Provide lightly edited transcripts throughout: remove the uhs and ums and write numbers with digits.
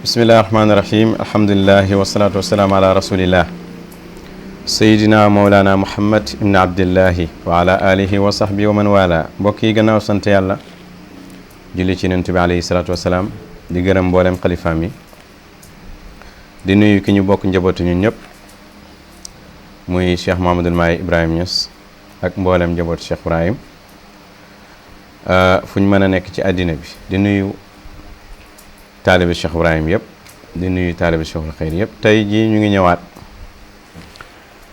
bismillahi rahmaani rahim alhamdulilahi wasalaatu wasalaamu ala rasulillah sayidina mawlana muhammad ibni abdillahi wa ala alihi wa sahbi wa man wala mbokk yi gannaaw sant yàlla julli ci yonent bi alayhi salaatu wasalaam di gërëm mboolem xalifaam yi di nuyu ki ñu bokk njabootu ñun ñëpp muy cheikh Mahamadul Mahi Ibrahima Niass ak mboolem njabootu cheikh Ibrahim fu ñu mën a nekk ci àddina bi di nuyu taalibe cheikh Ibrahim yëpp di nuyu taalibe cheikhul xayr yëpp tey jii ñu ngi ñëwaat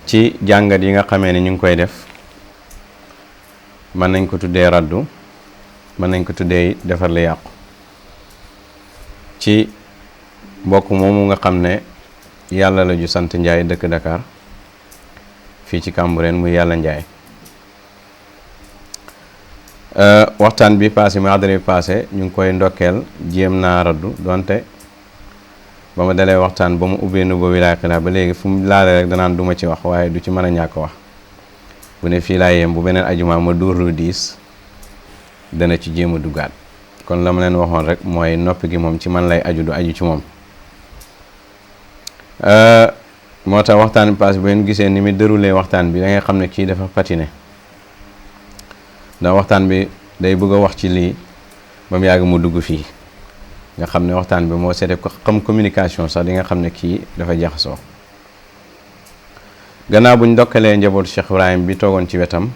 ci jàngat yi nga xamee ne ñu ngi koy def mën nañ ko tuddee raddu mën nañ ko tuddee defar li yàqu ci mbokk moomu nga xam ne yàlla la ju sant Njaay dëkk Dakar fii ci Cambérène muy yàlla Njaay waxtaan bi passé mu adré bi passé ñu ngi koy ndokkeel jéem naa raddu donte ba ma dalee waxtaan ba mu ubbee nu ba wilaay xilaa ba léegi fu mu laale rek danaan duma ci wax waaye du ci mën a ñàkk wax bu ne fii laa yem bu beneen ajuma ma dóor lu diis dana ci jéem a duggaat kon la ma leen waxoon rek mooy noppi gi moom ci man lay aju du aju ci moom moo tax waxtaan bi passé bu ngeen gisee ni mu déroulé waxtaan bi da ngay xam ne kii dafa patiné ndax waxtaan bi day bëgg a wax ci lii ba mu yàgg mu dugg fii nga xam ne waxtaan bi moo seete ko xam communication sax di nga xam ne kii dafa jaxasoo gannaaw buñ ndokkalee njabootu Cheikh Ibrahim bi toogoon ci wetam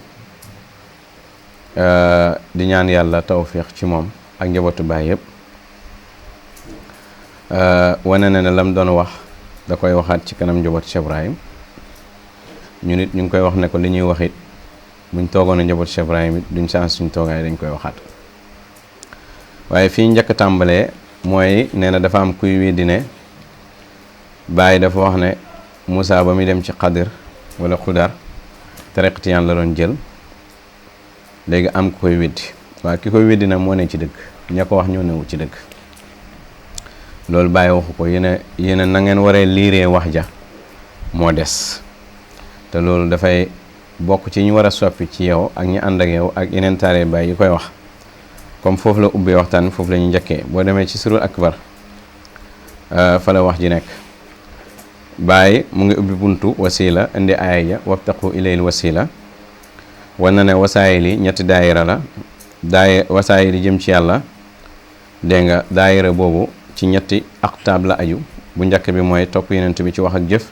di ñaan yàlla tawfiq ci moom ak njabootu baay yëpp wane na ne lam doon wax da koy waxaat ci kanam njabootu Cheikh Ibrahim ñu nit ñu ngi koy wax ne ko li ñuy wax it buñ toogoon a njabootu Cheikh Ibrahim it duñ chance suñ toogaay dañ koy waxaat waaye fii njëkk a tàmbalee mooy nee na dafa am kuy weddi ne Baay dafa wax ne Moussa ba muy dem ci Xadir wala Xudar tariqa Tijaan la doon jël léegi am ku koy weddi waaye ki koy weddi nag moo ne ci dëgg ña ko wax ñoo newu ci dëgg loolu Baay waxu ko yéen na ngeen waree liiree wax ja moo des te loolu dafay bokk ci ñu war a soppi ci yow ak ñi ànd ak yow ak yeneen taale Baay yi koy wax comme foofu la ubbee waxtaan foofu la ñu njëkkee boo demee ci surul akbar fa la wax ji nekk Baay mu ngi ubbi buntu wasila indi aaya ja wabtaqu ilayil wasila wan na ne wasaayil yi ñetti daayira la wasaayil yi jëm ci yàlla dégg nga daayira boobu ci ñetti aqtaab la aju bu njëkk bi mooy topp yonent bi ci wax ak jëf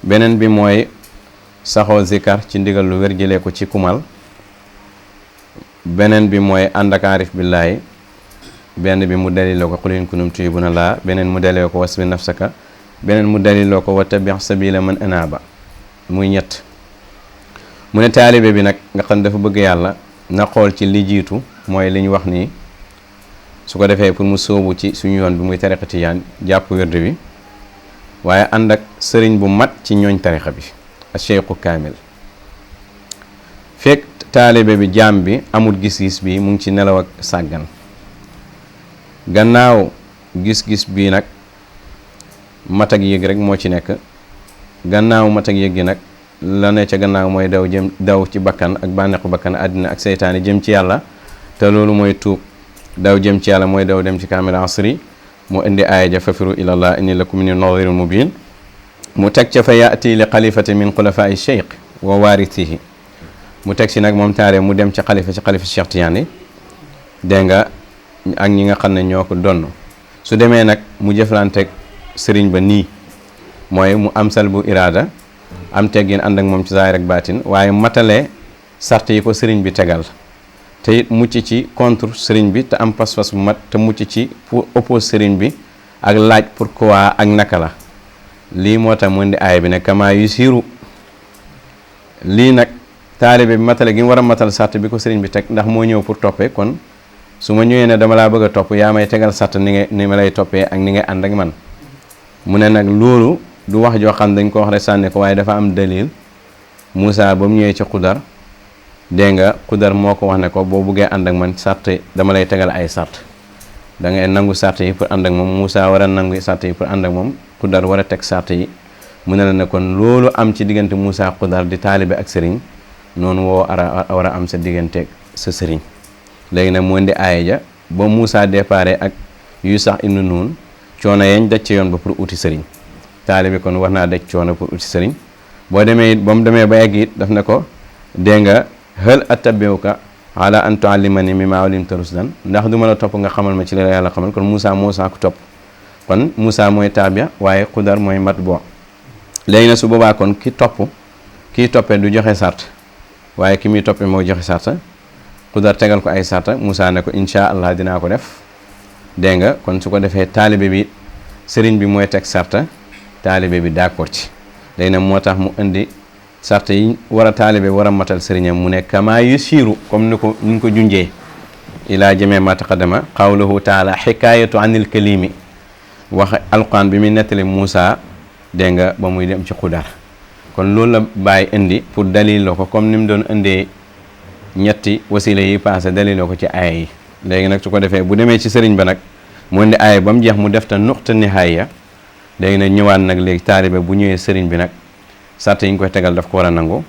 beneen bi mooy saxoo zikar ci ndigal lu wér jëlee ko ci kumal beneen bi mooy ànd ak aarif billaahi benn bi mu daliloo ko qul in kuntum tuhibbuna laa beneen mu daliloo ko wasbir nafsaka beneen mu daliloo ko wattabi' sabila man anaaba muy ñett mu ne taalibe bi nag nga xam dafa bëgg yàlla na xool ci li jiitu mooy li ñu wax nii su ko defee pour mu sóobu ci suñu yoon bi muy tariqa tijaan jàpp wérde bi waaye ànd ak sëriñ bu mat ci ñooñ tariqa bi a cheikhu kaamil fekk taalibe bi jaam bi amul gis-gis bi mu ngi ci nelaw ak sàggan gannaaw gis-gis bi nag mat ak yëg rek moo ci nekk gannaaw mat ak yëg gi nag la ne ca gannaaw mooy daw ci bakkan ak bànneexu bakkan àddina ak seytaane jëm ci yàlla te loolu mooy tuub daw jëm ci yàlla mooy daw dem ci kaamil asri mu indi aaya ja fafiru ilallah inni lakum minhu nadhirun mubin mu teg ca fa yaati li xalifati min xulafai cheikh wa waarithihi mu teg si nag moom taare mu dem ci xalifa Cheikh Tidiane dégg nga ak ñi nga xam ne ñoo ko donn su demee nag mu jëflanteeg sëriñ ba nii mooy mu am salbu iraada am teggin ànd ak moom ci zaahir ak baatin waaye matale sart yi ko sëriñ bi tegal te it mucc ci contre sëriñ bi te am pas-pas bu mat te mucc ci pour oppose sëriñ bi ak laaj pourquoi ak naka la lii moo tax mu indi aaya bi ne kama yu siiru lii nag taalibe bi matale gi mu war a matal sart bi ko sëriñ bi teg ndax moo ñëw pour toppee kon su ma ñëwee ne dama laa bëgg a topp yaa may tegal sart ni ma lay toppee ak ni ngay ànd ak man mu ne nag loolu du wax joo xam dañ ko wax rek sànni ko waaye dafa am dalil Moussa ba mu ñëwee ci Xudar dégg nga Xudar moo ko wax ne ko boo buggee ànd ak man sart dama lay tegal ay sart da ngay nangu sart yi pour ànd ak moom Moussa war a nangu sart yi pour ànd ak moom Xudar war a teg sart yi mu ne la ne kon loolu am ci diggante Moussa Xudar di taalibe ak sëriñ noonu woo war a am sa digganteeg sa sëriñ léegi nag mu indi aaya ja ba Moussa déparé ak Yusax ibnu Nun coono yeñ daj ci yoon ba pour uti sëriñ taalibe kon war naa daj coono pour uti sëriñ boo demee it ba mu demee ba egg it daf ne ko dégg nga hal attabi'uka ala an tu'allimani mimma ullimta rushdan ndax du ma la topp nga xamal ma ci li la yàlla xamal kon Moussa moo saako topp kon Moussa mooy taabia waaye Xudar mooy matbu léegi na su boobaa kon kii toppee du joxe sart waaye ki muy toppee moo joxe sarta Xudar tegal ko ay sarta Moussa ne ko incha allah dinaa ko def dégg nga kon su ko defee taalibe bi sëriñ bi mooy teg sarta taalibe bi d'accord ci léegi nag moo tax mu indi sart yi war a taalibe war a matal sëriñam mu ne kama yusiru comme ni ñu ko junjee ilaa jëmee ma taqaddama qawluhu taala xikaayatu anil kalimi wax alquran bi muy nettali Moussa dégg nga ba muy dem ci Xudar kon loolu la bàyyi indi pour daliloo ko comme ni mu doon indee ñetti wasila yi passé daliloo ko ci aaya yi léegi nag su ko defee bu demee ci sëriñ ba nag mu indi aaya ba mu jeex mu def ta nuqta nihaaya léegi nag ñëwaat nag léegi taalibe bu ñëwee sëriñ bi nag sart yi ñu koy tegal daf ko war a nangu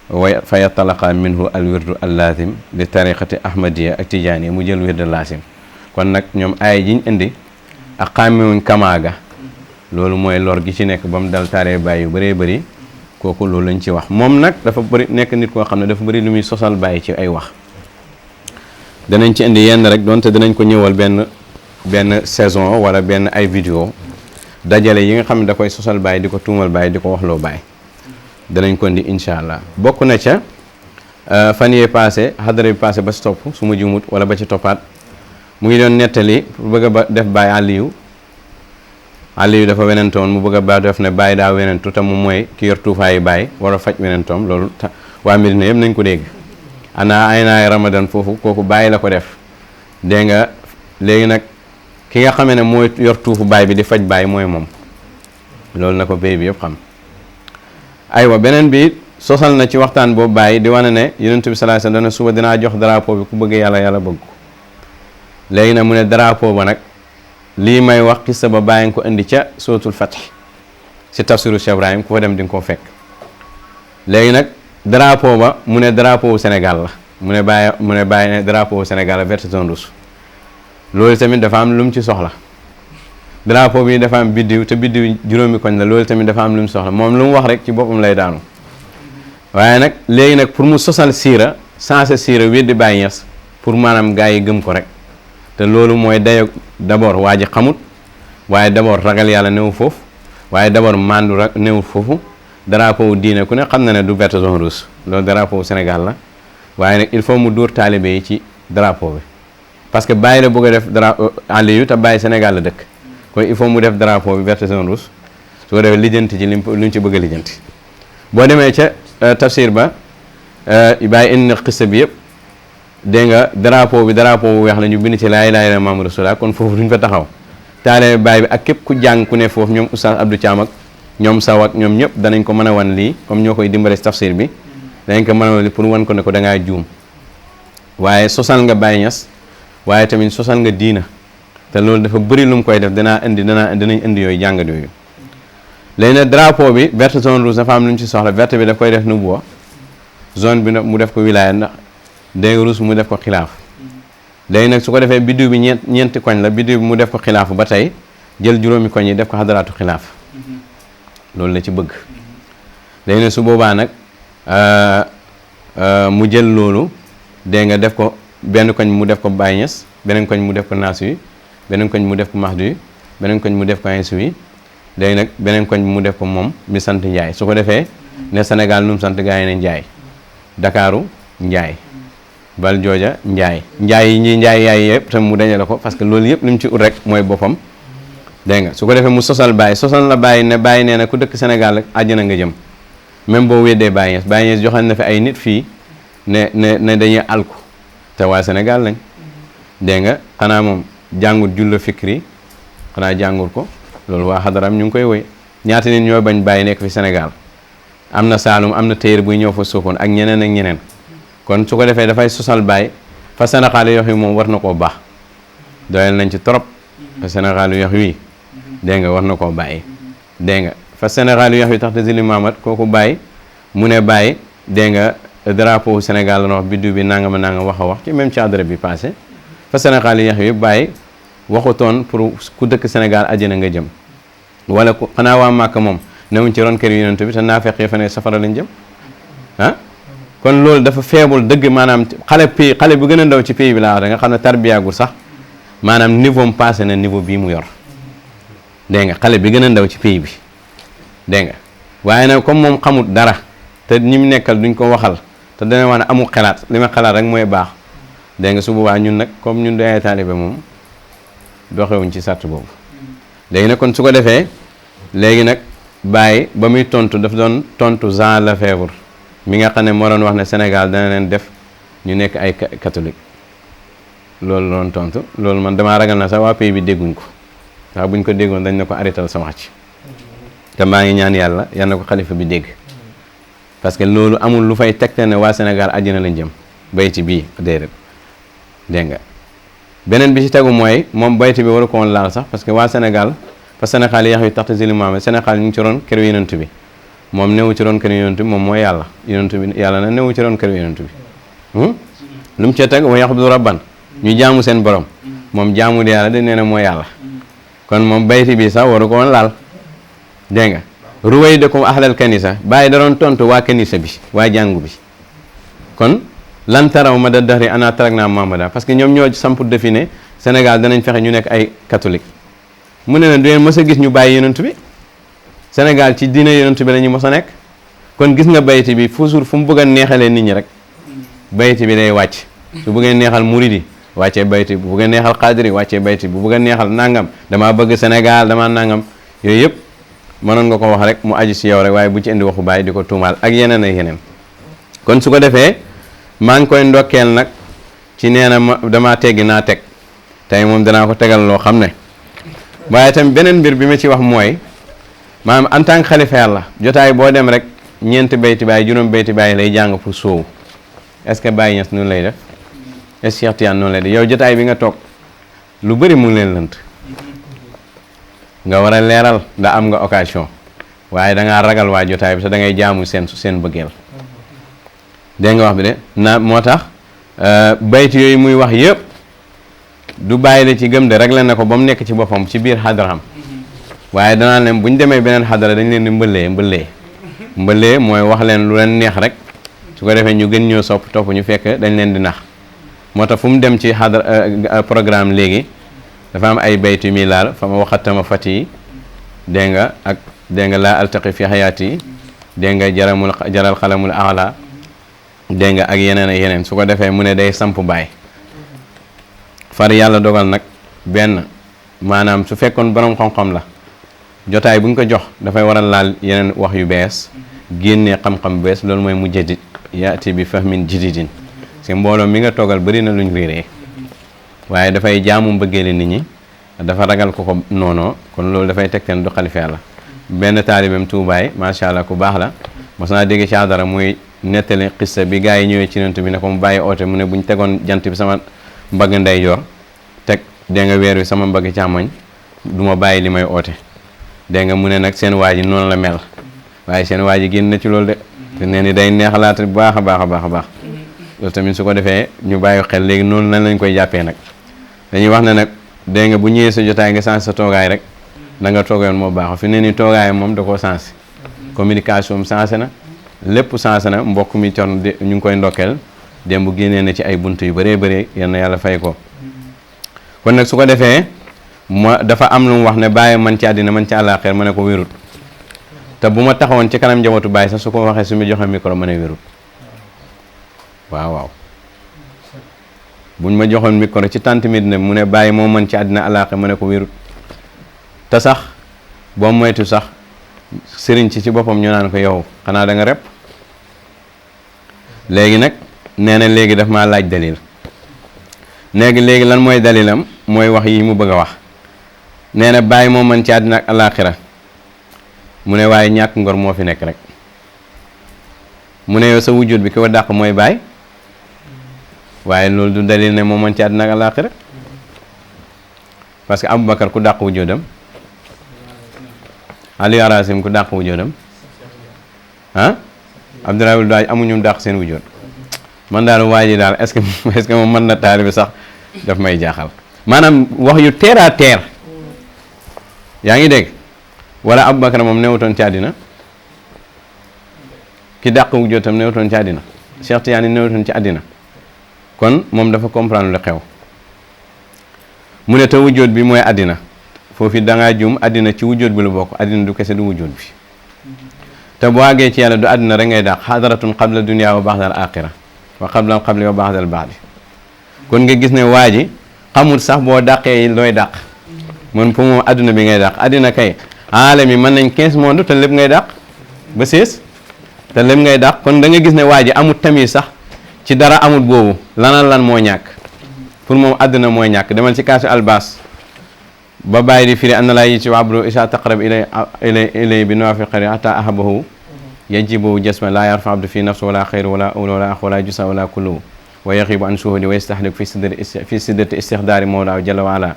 way fa yatalaqa minhu al wirdu al lazim li tariqati ahmadiya ak tijaani mu jël wirdu lazim kon nag ñoom aaya ji ñu indi ak xàmmewuñ kamaaga loolu mooy lor gi ci nekk ba mu dal taaree bàyyi yu bëree bëri kooku loolu lañ ci wax moom nag dafa bëri nekk nit koo xam ne dafa bëri lu muy sosal bàyyi ci ay wax danañ ci indi yenn rek donte danañ ko ñëwal benn saison wala benn ay vidéo dajale yi nga xam ne da koy sosal bàyyi di ko tuumal bàyyi di ko waxloo bàyyi danañ ko indi incha allah bokk na ca fan yee passé xadara bi passé ba si topp su ma jumut wala ba ci toppaat mu ngi doon nettali pour bëgg a ba def bàyyi Aliyu dafa wenentoon mu bëgg a ba def ne bàyyi daa wenentu te moom mooy ki yor tuufaayi bàyyi war a faj wenentoom loolu waa Medina yëpp nañ ko dégg ana ay naay ramadan foofu kooku bàyyi la ko def dégg nga léegi nag ki nga xamee ne mooy yor tuufu baay bi di faj baay mooy moom loolu na ko béy bi yëpp xam aywa beneen bi sosal na ci waxtaan boobu bàyyi di wane ne yonent bi sallallahu alayhi wasallam dana suba dinaa jox drapeau bi ku bëgg yàlla bëgg ko léegi nag mu ne drapeau ba nag lii may wax xissa ba bàyyi nga ko indi ca sootul Fath si tafsiru Cheikh Ibrahim ku fa dem di nga koo fekk léegi nag drapeau ba mu ne drapeau Sénégal la mu ne bàyyi ne drapeau Sénégal la vert jaune rouge loolu tamit dafa am lu mu ci soxla drapeau bi dafa am biddiw te biddiw juróomi koñ la loolu tamit dafa am lu mu soxla moom lu mu wax rek ci boppam lay daanu waaye nag léegi nag pour mu sosal siira sensé siira weddi Baay Ñas pour maanaam gaa yi gëm ko rek te loolu mooy dayo d'abord waa ji xamut waaye d'abord ragal yàlla newu foofu waaye d'abord mandu rek newu foofu drapeau diine ku ne xam na ne du vert jaune rouge loolu drapeau Sénégal la waaye nag il faut mu dóor taalibe yi ci drapeau bi parce que bàyyi la bëgg a def drapeau Aliyu te bàyyi Sénégal la dëkk kon il faut mu def drapeau bi vert jaune rouge su ko defee lijjanti ci li mu ci bëgg a lijjanti boo demee ca tafsir ba bàyyi indi na xissa bi yëpp dégg nga drapeau bu weex la ñu bind ci laa ilaaha illallaah Muhammadu rasuulullaah kon foofu duñ fa taxaw taale bàyyi bi ak képp ku jàng ku ne foofu ñoom Oustaz Abdou Thiam ak ñoom Saw ak ñoom ñëpp danañ ko mën a wan lii comme ñoo koy dimbale si tafsir bi danañ ko mën a wan lii pour wan ko ne ko da ngaa juum waaye sosal nga Baay Ñas waaye tamit sosal nga diina te loolu dafa bëri lu mu koy def danañ indi yooyu jàngat yooyu léegi nag drapeau bi vert jaune rouge dafa am lu ñu ci soxla vert bi daf koy def nubuwa zone bi nag mu def ko wilaya ndax dégg nga rouge mu def ko xilaaf léegi nag su ko defee biddiw bi ñeenti koñ la biddiw bi mu def ko xilaafu ba tey jël juróomi koñ yi def ko xadaraatu xilaaf loolu la ci bëgg léegi nag su boobaa nag mu jël loolu dégg nga def ko benn koñ mu def ko Baay Ñas beneen koñ mu def ko Naasu yi beneen koñ mu def ko Mahdu yi beneen koñ mu def ko Aysu yi léegi nag beneen koñ mu def ko moom mi sant Njaay su ko defee ne Sénégal nu mu sant gaa yi ne Njaay Dakaaru Njaay bal jooja Njaay yi ñi Njaay yaay yëpp tam mu dañale ko parce que loolu yëpp li mu ci ut rek mooy boppam dégg nga su ko defee mu sosal la Baay ne Baay nee na ku dëkk Sénégal rek àjjana nga jëm même boo weddee Baay Ñas joxal na fi ay nit fii ne dañuy alku te waa Sénégal lañ dégg nga xanaa moom jàngut julla fikri xanaa jàngut ko loolu waa xadaram ñu ngi koy woy ñaata nit ñooy bañ Baay nekk fi Sénégal am na Saalum am na téer buy ñëw fa Sokone ak ñeneen kon su ko defee dafay sosal Baay fa Sénégal yox yi moom war na koo baax doyal nañ ci trop fa Sénégal yox wi dégg nga war na koo bàyyi dégg nga fa Sénégal yox yi tax te zili Mamat kooku Baay mu ne Baay dégg nga drapeau Sénégal la wax biddu bi nangam wax a wax ci même ci adresse bi passé fa Sénégal yox yi Baay waxutoon pour ku dëkk Sénégal àjjana nga jëm wala ku xanaa waa Màkka moom newuñ ci ron kër yonent bi te naafeq yi fa ne safara lañ jëm ah kon loolu dafa feebul dëgg maanaam xale bu gën a ndaw ci pays bi laa wax da nga xam ne tarbiyaagul sax maanaam niveau mu passé na niveau bii mu yor dégg nga xale bi gën a ndaw ci pays bi dégg nga waaye nag comme moom xamut dara te ñi mu nekkal duñ ko waxal te dana wax ne amul xalaat li ma xalaat rek mooy baax dégg nga su boobaa ñun nag comme ñun doy taalibe moom doxewuñ ci sart boobu léegi nag kon su ko defee léegi nag Baye ba muy tontu daf doon tontu Jean Lefebvre mi nga xam ne moo doon wax ne Sénégal dana leen def ñu nekk ay catholique loolu doon tontu loolu man damaa ragal na sax waa pays bi dégguñ ko waaw buñ ko déggoon dañ na ko arrêtal sa wax ci te maa ngi ñaan yàlla yal na ko xalifa bi dégg parce que loolu amul lu fay tegte ne waa Sénégal àjjana lañ jëm bayti bii déedéet dégg nga beneen bi ci tegu mooy moom bayti bi waru ko woon laal sax parce que waa Sénégal fa Sénégal yax yu taxte zili Muhammad Sénégal ñu ngi ci roon kër yonent bi moom newu ci roon kër yonent bi moom mooy yàlla yonent bi yàlla na newu ci roon kër yonent bi lu mu ca teg wa yaxbudu rabban ñu jaamu seen borom moom jaamu di yàlla de nee na mooy yàlla kon moom bayti bi sax waru ko woon laal dégg nga ruway de comme ahlal kanisa bàyyi da doon tontu waa kanisa bi waa jàngu bi kon lan taraw ma da daxri ana tarak naa mamada parce que ñoom ñoo samp defi ne Sénégal danañ fexe ñu nekk ay catholique mu ne du ngeen mës a gis ñu bàyyi yonent bi Sénégal ci diine yonent bi la ñu mës a nekk kon gis nga bayti bi toujours fu mu bëgg a neexalee nit ñi rek bayti bi day wàcc su bëggee neexal muridi wàccee bayti bu bëggee neexal xaadiri wàccee bayti bu bëgg a neexal nangam damaa bëgg Sénégal damaa nangam yooyu yëpp mënoon nga ko wax rek mu aju si yow rek waaye bu ci indi waxu bàyyi di ko tuumaal ak yeneen ak yeneen kon su ko defee maa ngi koy ndokkeel nag ci nee na ma damaa teggi naa teg tey moom danaa ko tegal loo xam ne waaye tamit beneen mbir bi ma ci wax mooy maanaam en tant que xalifa yàlla jotaay boo dem rek ñeenti bayti bàyyi juróom bayti bàyyi lay jàng pour soowu est-ce que Baye Niass noonu lay def est-ce que Cheikh Tidiane noonu lay def yow jotaay bi nga toog lu bëri mu ngi leen lënt nga war a leeral ndax am nga occasion waaye da ngaa ragal waa jotaay bi te da ngay jaamu seen bëggeel dégg nga wax bi de na moo tax bayti yooyu muy wax yëpp du bàyyi la ci gëm de réglé na ko ba mu nekk ci boppam ci biir xadaram waaye danaa leen bu ñu demee beneen xadara dañ leen di mbëlee mooy wax leen lu leen neex rek su ko defee ñu gën ñoo topp ñu fekk dañ leen di nax moo tax fu mu dem ci xadara programme léegi dafa am ay baytu mi laal fa ma waxatama fat yi dégg nga ak dégg nga laa altaqi fi xayaat yi dégg nga jaral xalamul ala dégg nga ak yeneen ak yeneen su ko defee mu ne day samp baay far yàlla dogal nag benn maanaam su fekkoon borom xam-xam la jotaay bu ñu ko jox dafay war a laal yeneen wax yu bees génnee xam-xam bu bees loolu mooy mujaddid yaati bi fahmin jadidin parce que mbooloo mi nga toogal bëri na luñ réeree waaye dafay jaamu mbëggeeli nit ñi dafa ragal ko noonoo kon loolu dafay tegteen du xalifa yàlla benn taalibeem tuubaay macha allah ku baax la mos naa dégg ci dara muy nettali xissa bi gars yi ñëwee ci yonent bi ne ko mu bàyyi oote mu ne buñ tegoon jant bi sama mbagg ndeyjoor teg dégg nga weer wi sama mbagg càmmoñ du ma bàyyi li may oote dégg nga mu ne nag seen waa ji noonu la mel waaye seen waa ji génn na ci loolu de te nee ni day neexalaat bu baax a baax a baax a baax loolu tamit su ko defee ñu bàyyi xel léegi noonu nan lañ koy jàppee nag dañuy wax ne nag dégg nga bu ñëwee sa jotaay nga sens sa toogaay rek da nga toogayoon moo baax fi ne ni toogaayam moom da koo sens communication am sensé na lépp sensé na mbokk mi con ñu ngi koy ndokkeel démb génnee na ci ay bunt yu bëree bëri yal na yàlla fay ko kon nag su ko defee dafa am lu mu wax ne bàyyi man ci àddina man ci àllaaxira ma ne ko wérut te bu ma taxawoon ci kanam njabootu bàyyi sax su ko waxee su mu joxe micro ma ne wérut waaw buñ ma joxoon micro ci tant Medina mu ne bàyyi moo man ci àddina àllaaxira ma ne ko wérut te sax boo moytu sax sëriñ ci boppam ñu naan ko yow xanaa da nga rep léegi nag nee na léegi daf maa laaj dalil léegi lan mooy dalilam mooy wax yi mu bëgg a wax nee na bàyyi moo man ci àddina ak alaaxira mu ne waaye ñàkk ngor moo fi nekk rek mu ne yow sa wujjut bi ki ko dàq mooy bàyyi waaye loolu du dalil ne moo man ci àddina ak alaaxira parce que Aboubacar ku dàq wujjutam Aliou Arasim ku dàq wujjutam Abdoulaye Daaj amuñu dàq seen wujjut man daal waa ji daal est-ce que moom mën na taalibe sax daf may jaaxal maanaam wax yu terre à terre yaa ngi dégg wala Aboubacar moom newutoon ci àddina ki dàq wu jotam newutoon ci àddina Cheikh Tidiane newutoon ci àddina kon moom dafa comprendre lu xew mu ne te wujjoot bi mooy àddina foofu dangaa juum àddina ci wujjoot bi la bokk àddina du kese du wujjoot bi te boo àggee ci yàlla du àddina rek ngay dàq xadaratun qabla dunya wa ba'dal axira wa qabla qabli wa ba'dal ba'di kon nga gis ne waa ji xamul sax boo dàqee looy dàq man pour moom àdduna bi ngay dàq àddina kay aalam yi mën nañ 15 monde te lépp ngay dàq ba 16 te lépp ngay dàq kon da nga gis ne waa ji amul tamit sax ci dara amul boobu lan moo ñàkk pour moom àdduna mooy ñàkk demal ci kaasu albas ba bàyyi di firi anna laa yi ci wabru isa taqrab ilay bi nawafiqari hatta ahabahu yajibu jasma laa yarfa abdu fi nafsi wala xayru wala awla wala ax wala jusa wala kullu wa yaxibu an shuhudi wa yastahlik fi siddati istixdaari mawlaa jalla wa ala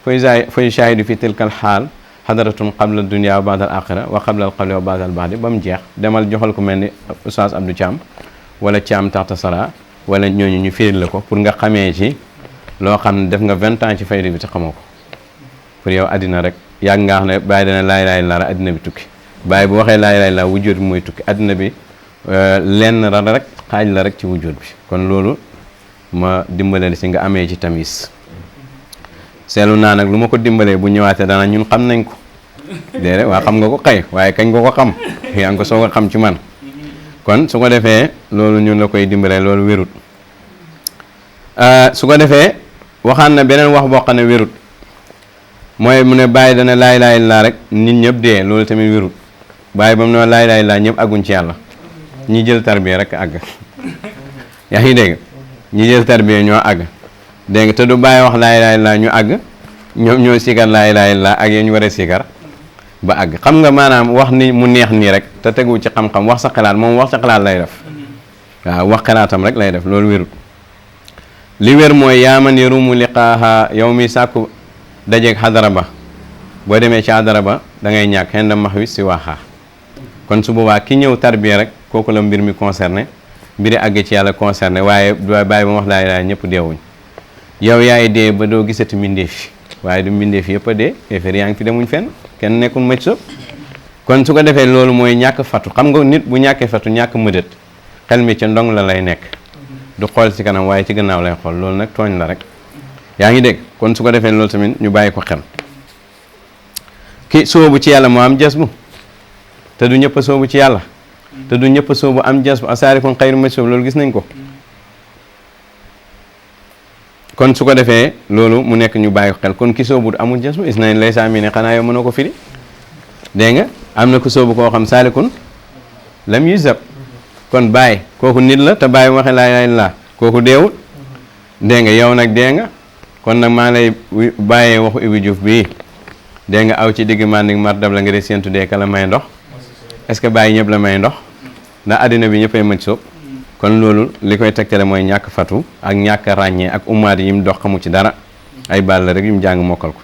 fa yushahidu fi tilka al xaal xadaratun qabla dunia wa baada al axira wa qabla al qabli wa baada al baadi ba mu jeex demal joxal ko mel ni Oustaz Abdou Thiam wala Thiam taxta sara wala ñooñu ñu firil la ko pour nga xamee ci loo xam ne def nga 20 ans ci fayda bi te xamoo ko pour yow addina rek yàgg nga xam ne bàyyi dana laa ilaaha illallaah addina bi tukki bàyyi bu waxee laa ilaaha illallaah wujjóot bi mooy tukki addina bi lenn ra rek xaaj la rek ci wujjóot bi kon loolu ma dimbale si nga amee ci tamis seetlu naa nag lu ma ko dimbalee bu ñëwaatee dana ñun xam nañ ko déedéet waa xam nga ko xëy waaye kañ nga ko xam yaa ngi ko soog a xam ci man kon su ko defee loolu ñun la koy dimbalee loolu wérut su ko defee waxaan na beneen wax boo xam ne wérut mooy mu ne bàyyi dana laa ilaaha illallaah rek nit ñëpp dee loolu tamit wérut bàyyi ba mu ne laa ilaaha illallaah ñëpp àgguñ ci yàlla ñi jël tarbiya rek àgg yaa ngi dégg ñi jël tarbiya ñoo àgg dégg nga te du bàyyi wax laa ilaaha illallaah ñu àgg ñoom ñoo sikar laa ilaaha illallaah ak yéen ñu war a sikar ba àgg xam nga maanaam wax ni mu neex nii rek te tegu ci xam-xam wax sa xalaat moom wax sa xalaat lay def waaw wax xalaatam rek lay def loolu wérut li wér mooy yaaman yarumu liqaaha yow mi sàkku dajeeg xadara ba boo demee ci xadara ba da ngay ñàkk xen da max wi si waaxaa kon su boobaa ki ñëw tarbiya rek kooku la mbir mi concerné mbiri àgg ci yàlla concerné waaye du bàyyi ba mu wax laa ilaaha ñëpp deewuñ yow yaay dee ba doo gisati mbindeef waaye du mbindeef yëpp a dee effet yaa ngi fi demuñ fenn kenn nekkul mëcc so kon su ko defee loolu mooy ñàkk fatu xam nga nit bu ñàkkee fatu ñàkk mëdët xel mi ca ndong la lay nekk du xool ci kanam waaye ci gannaaw lay xool loolu nag tooñ la rek yaa ngi dégg kon su ko defee loolu tamit ñu bàyyi ko xel ki soobu ci yàlla moo am jas bu te du ñëpp a soobu ci yàlla te du ñëpp a soobu am jas bu asaarikun xayru ma soobu loolu gis nañ ko kon su ko defee loolu mu nekk ñu bàyyi ko xel kon ki soobu amul jas bu is nañ lay saa mi ne xanaa yow mënoo ko firi dégg nga am na ko soobu koo xam saalikun lam yuzab kon bàyyi kooku nit la te bàyyi waxe laa ilaaha illallaah kooku deewul dégg nga yow nag dégg nga kon nag maa lay bàyyee waxu Ibu Diouf bii dégg nga aw ci digg mandig mardab la nga de séentu dee ka la may ndox est-ce que bàyyi ñëpp la may ndox ndax àddina bi ñëppay mëj soob kon loolu li koy tegtale mooy ñàkk fatu ak ñàkk ràññee ak ummaat yi mu dox xamu ci dara ay baal la rek yu mu jàng mokkal ko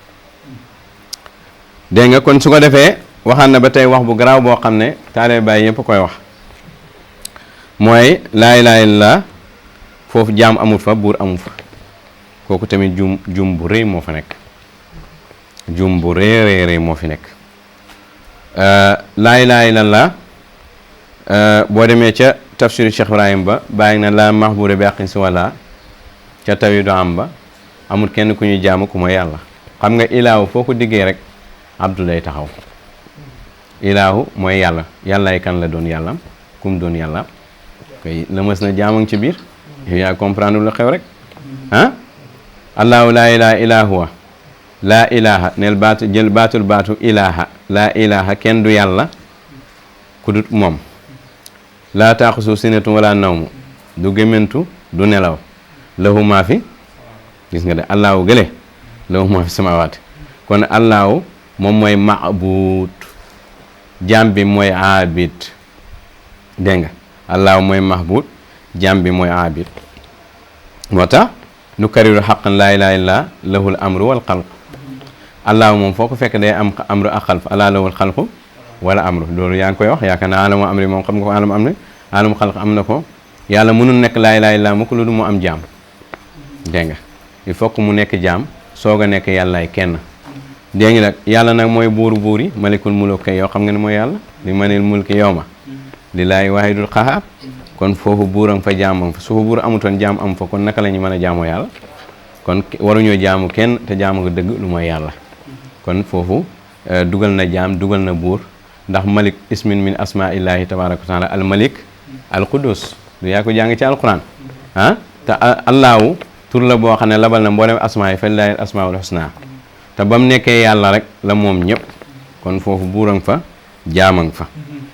dégg nga kon su ko defee waxaan na ba tey wax bu garaaw boo xam ne taale bàyyi yëpp koy wax mooy laa ilaaha illallaah foofu jaam amul fa buur amul fa kooku tamit jum bu rëy moo fa nekk jum bu rëy moo fi nekk laa ilaaha illallaah boo demee ca tafsiru Cheikh Ibrahim ba bàyyi na la mahbuda bi haqqin si walla ca tawi do am ba amul kenn ku ñuy jaamu ku mooy yàlla xam nga ilaahu foo ko diggee rek abdu lay taxaw ilaahu mooy yàlla yàllaay kan la doon yàllam kum doon yàlla kay la mës na jaamang ci biir yow yaa comprendre lu xew rek ah allahu laa ilaha illa huwa laa ilaha neel baatu jël baatu ilaha laa ilaha kenn du yàlla ku dut moom laa taaxusu sinatu wala nawmu du gémmentu du nelaw lahu maa fi gis nga de allahu gële lahu maa fi samawaati kon allahu moom mooy maabuud jaam bi mooy aabid dégg nga allahu mooy mahbuud jaam bi mooy aabid moo tax nu kariru xaqan laa ilaaha illa lahul amru wal xalq allahu moom foo ko fekk day am amru ak xalq alaa lahul xalqu wala amru loolu yaa ngi koy wax yaakaar naa alamu amri moom xam nga ko alamu am ne alamu xalq am na ko yàlla mënul nekk laa ilaaha illa mu ko lu du mu am jaam dégg nga il faut que mu nekk jaam soog a nekk yàllaay kenn dégg nga nag yàlla nag mooy buuru buur yi malikul muluk yow xam nga ne mooy yàlla li manil mulki yow ma li laay waahidul qahaar kon foofu buuram fa jaamam fa su fa buur amutoon jaam am fa kon naka la ñu mën a jaamoo yàlla kon waruñoo jaamu kenn te jaamu nga dëgg lu mooy yàlla kon foofu dugal na jaam dugal na buur ndax malik ismin min asmaillahi tabaraka wa taala al malik al qudus lu yaa ko jàng ci alquran te allahu tur la boo xam ne labal na mboolem asmaa yi fa lillahi asmaul husna te ba mu nekkee yàlla rek la moom ñëpp kon foofu buuram fa jaamang fa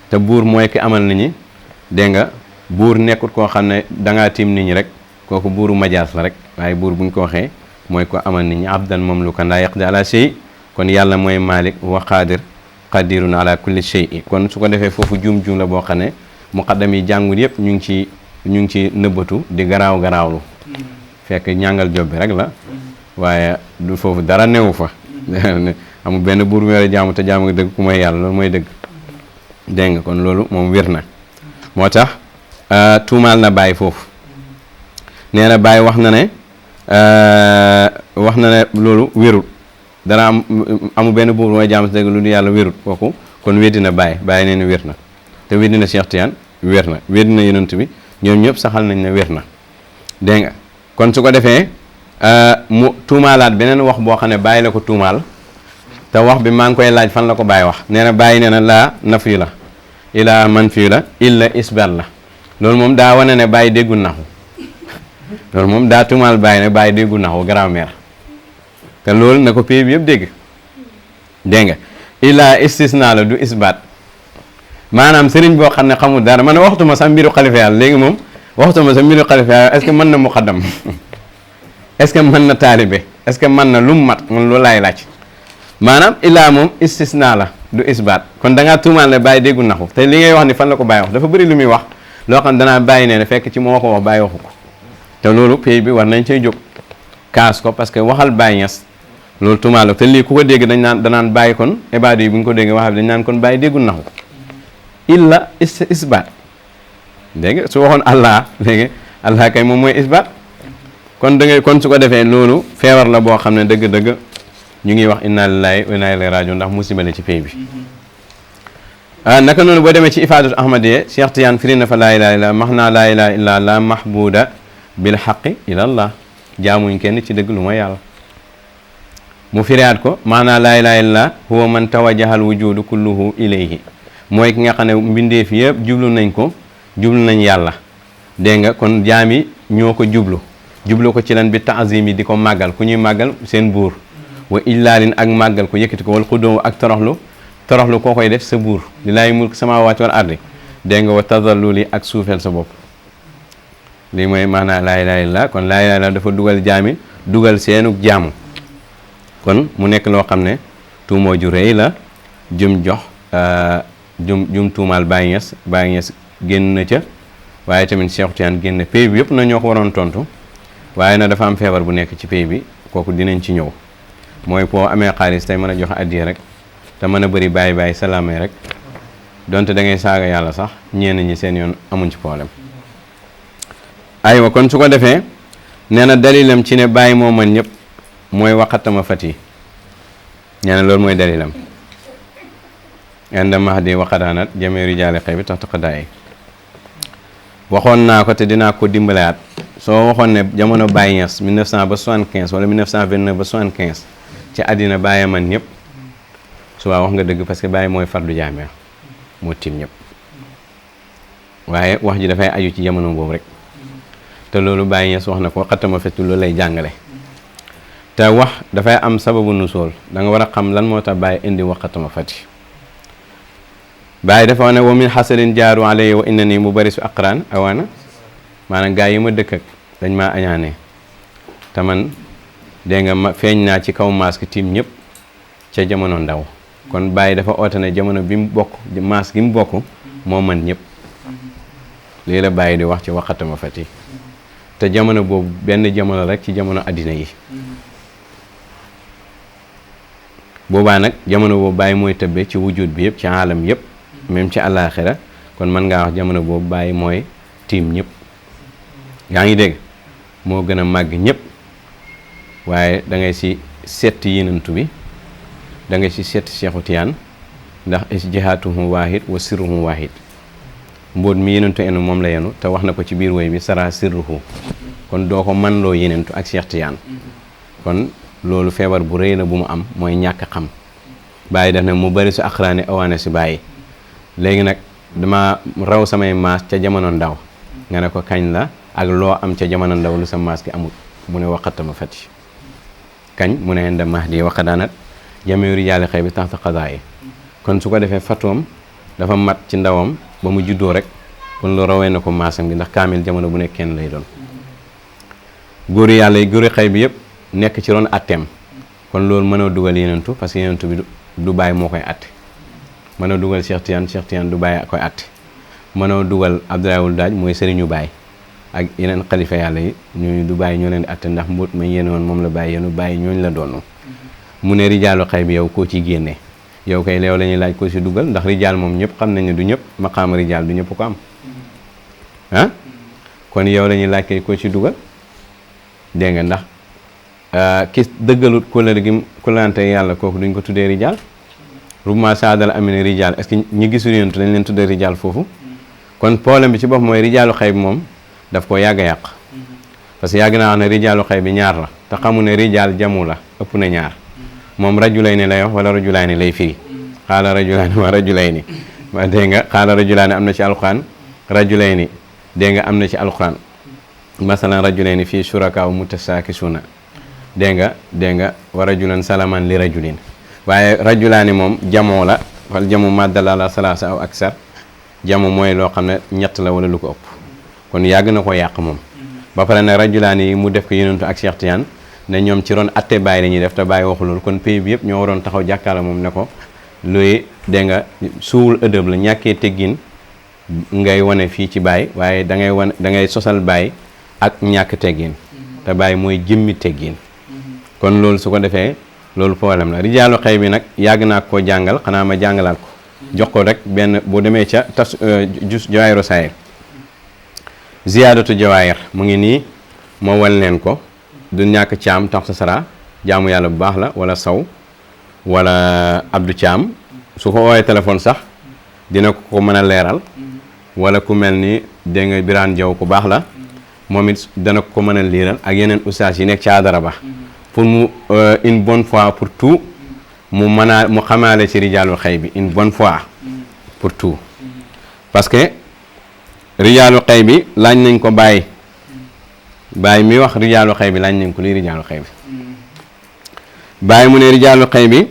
te buur mooy ki amal nit ñi dégg nga buur nekkut koo xam ne dangaa tiim nit ñi rek kooku buuru majaas la rek waaye buur buñ ko waxee mooy ko amal nit ñi abdan mamlukan laa yaqdi ala shay kon yàlla mooy malik wa qadir qadirun ala kulli shay kon su ko defee foofu juum la boo xam ne muqaddam yi jàngul yëpp ñu ngi ci nëbbatu di garaawlu fekk ñàngal job bi rek la waaye du foofu dara newu fa amul benn buur weer jaamu te jaamu dëgg ku mooy yàlla loolu mooy dëgg dégg nga kon loolu moom wér na moo tax tuumaal na bàyyi foofu nee na bàyyi wax na ne loolu wérul dara amul benn buur mooy jaamu te dëgg lu du yàlla wérul kooku kon weddi na bàyyi nee na wér na te weddi na Cheikh Tidiane wér na weddi na yonent bi ñoom ñëpp saxal nañ ne wér na dégg nga kon su ko defee mu tuumaalaat beneen wax boo xam ne bàyyi la ko tuumaal te wax bi maa ngi koy laaj fan la ko bàyyi wax nee na bàyyi nee na laa nafi la ilaa man fii la illa isbat la loolu moom daa wane ne bàyyi déggul naxu loolu moom daa tuumaal bàyyi ne bàyyi déggul naxu grammaire te loolu na ko pays bi yëpp dégg nga ilaa istisna la du isbat maanaam sëriñ boo xam ne xamul dara man waxtuma sax mbiru xalifa yàlla léegi moom waxtuma sax mbiru xalifa yàlla est-ce que mën na muqaddam est-ce que mën na taalibe est-ce que mën na lu mu mat man loolu laay laaj maanaam illaa moom istisna la du isbaat kon da ngaa tuumaal ne bàyyi déggu naxu te li ngay wax ni fan la ko bàyyi wax dafa bëri lu muy wax loo xam ne danaa bàyyi nee ne fekk ci moo ko wax bàyyi waxu ko te loolu pays bi war nañ cay jóg kaas ko parce que waxal bàyyi ñes loolu tuumaal la te lii ku ko dégg danaan bàyyi kon ibaadu yi bu ñu ko déggee wax dañ naan kon bàyyi déggu naxu illa isbaat dégg su waxoon allah léegi allah kay moom mooy isbaat kon da ngay kon su ko defee loolu feebar la boo xam ne dëgg-dëgg ñu ngi wax inna lillahi wa inna ilayhi rajiun ndax musiba la ci pays bi naka noonu boo demee ci ifaadatu ahmadiya Cheikh Tidiane firi na fa laa ilaha illa max naa laa ilaha illa la mahbuda bil xaqi ila allah jaamuñ kenn ci dëgg lu mooy yàlla mu firiyaat ko maanaa laa ilaha illa huwa man tawajjahal wujudu kulluhu ilayhi mooy ki nga xam ne mbindeef yëpp jublu nañ yàlla dégg nga kon jaami ñoo ko jublu ko ci lan bi taazim yi di ko màggal ku ñuy màggal seen buur wa illaalin ak màggal ko yëkkati ko wal xudóom ak toroxlu koo koy def sa buur lillaahi mulk samaawaati wal ardi dégg nga wa tadalluli ak suufeel sa bopp lii mooy maanaam laa ilaaha illallaah kon laa ilaaha illallaah dafa dugal jaami dugal seenu jaamu kon mu nekk loo xam ne tuumoo ju rëy la jum jox jum tuumaal Baye Niass génn na ca waaye tamit Cheikh Tidiane génn pays bi yëpp na ñoo ko waroon tontu waaye na dafa am feebar bu nekk ci pays bi kooku dinañ ci ñëw mooy boo amee xaalis tey mën a joxe addiya rek te mën a bëri bàyyi salaamay rek donte da ngay saaga yàlla sax ñenn ñi seen yoon amuñ ci problème aywa kon su ko defee nee na dalilam ci ne bàyyi moo mën ñëpp mooy waxatama fat yi nee na loolu mooy dalilam inda mahdi waxadaanat jamee rijaali xëy bi tax taqadaay waxoon naa ko te dinaa ko dimbalaat soo waxoon ne jamono Baye Niass 1900 ba 75 wala 1929 ba 75 ci àddina Baye man ñëpp suba wax nga dëgg parce que Baye mooy fardu jaamee moo tiim ñëpp waaye wax ji dafay aju ci jamono boobu rek te loolu Baye Niass wax na ko xattama fettu loolu lay jàngale te wax dafay am sababu nusool da nga war a xam lan moo tax Baye indi wax xattama fati Baye dafa wax ne wa min xasalin jaaru alayhi wa inna nii mu bari su aqraan awaana maanaam gaa yi ma dëkk ak dañ maa añaane te man dégg nga ma feeñ naa ci kaw masque tiim ñëpp ca jamono ndaw kon Baye dafa oote ne jamono bi mu bokk masque gi mu bokk moo man ñëpp lii la Baye di wax ci waxatama fati te jamono boobu benn jamono rek ci jamono addina yi boobaa nag jamono boobu Baye mooy tëbbe ci wujud bi yëpp ci alam yëpp même ci àllaaxira kon mën ngaa wax jamono boobu Baye mooy tiim ñëpp yaa ngi dégg moo gën a màgg ñëpp waaye da ngay si seet yenentu bi da nga ci seet Seexu Tijaan ndax isjihaatuhu waahid wa sirruhu waahid mbóot mi yenentu enu moom la yenu te wax na ko ci biir woy bi sara sirruhu kon doo ko man loo yenentu ak Seex Tijaan kon loolu feebar bu rëy la bu mu am mooy ñàkk xam bàyyi def na mu bari su aqraani awaane si bàyyi léegi nag dama raw samay maas ca jamono ndaw nga ne ko kañ la ak loo am ca jamono ndaw lu sa maas gi amul mu ne waqatama fati kañ mu ne inda mahdi waqadaanat jamiu rijaali xëy bi taxta qadaa yi kon su ko defee fatoom dafa mat ci ndawam ba mu juddoo rek kon lu rawee na ko maasam gi ndax kaamil jamono bu nekk kenn lay doon góori yàlla yi góori xëy bi yëpp nekk ci ron atteem kon loolu mën a dugal yenentu parce que yenentu bi du bàyyi moo koy atte mën a dugal Cheikh Tidiane du bàyyi koy atte mën a dugal Abdoulaye Wul Daaj mooy sëriñu Baay ak yeneen xalifa yàlla yi ñooñu du bàyyi ñoo leen di atte ndax mbóot ma yéen woon moom la bàyyi yéenu bàyyi ñooñu la doon mu ne rijaalu xay bi yow koo ciy génnee yow kay leew la ñuy laaj koo ci dugal ndax rijaal moom ñëpp xam nañ ne du ñëpp maqaama rijaal du ñëpp ko am ah kon yow la ñuy laaj kay koo ci dugal dégg nga ndax ki dëggalut kóllëre gi kóllante yàlla kooku duñ ko tuddee rijaal rubma saadal amine rijaal est-ce que ñi gisul yonent dañ leen tuddee rijaal foofu kon problème bi ci bopp mooy rijaalu xay bi moom daf ko yàgg a yàq parce que yàgg naa wax ne rijaalu xay bi ñaar la te xamu ne rijaal jamu la ëpp na ñaar moom rajulayni lay wax wala rajulayni lay firi xaala rajulayni wa rajulayni ma dégg nga xaala rajulayni am na ci alquran rajulayni dégg nga am na ci alquran masalan rajulayni fii shuraka mutasaakisuna dégg nga wa rajulan salaman li rajulin waaye rajulaani moom jamoo la wala jamu maddala la salaasa aw aksar jamu mooy loo xam ne ñett la wala lu ko ëpp kon yàgg na ko yàq moom ba pare nag rajulaani yi mu def ko yenentu ak Cheikh Tidiane ne ñoom ci ron atte bàyyi la ñuy def te bàyyi waxu loolu kon pays bi yëpp ñoo waroon taxaw jàkkaarloo moom ne ko luy dégg nga suul ëdëb la ñàkkee teggin ngay wane fii ci bàyyi waaye da ngay sosal bàyyi ak ñàkk teggin te bàyyi mooy jëmmi teggin kon loolu su ko defee loolu problème la rijaalu xëy bi nag yàgg naa koo jàngal xanaa ma jàngalaat ko jox ko rek benn boo demee ca tas jawaayiru saayir ziyaadatu jawaayir mu ngi nii moo wal leen ko du ñàkk caam tax sa sara jaamu yàlla bu baax la wala saw wala abdu caam su ko woowee téléphone sax dina ko mën a leeral wala ku mel ni dégg nga Birane Jaw ku baax la moom it dana ko mën a liiral ak yeneen ustaas yi nekk ca adara ba pour mu une bonne fois pour tout mu xamaale ci rijaalul xëy bi une bonne fois pour tout parce que rijaalul xëy bi laaj nañ ko bàyyi mi wax rijaalu xëy bi laaj nañ ko lii rijaalu xëy bi bàyyi mu ne rijaalu xëy bi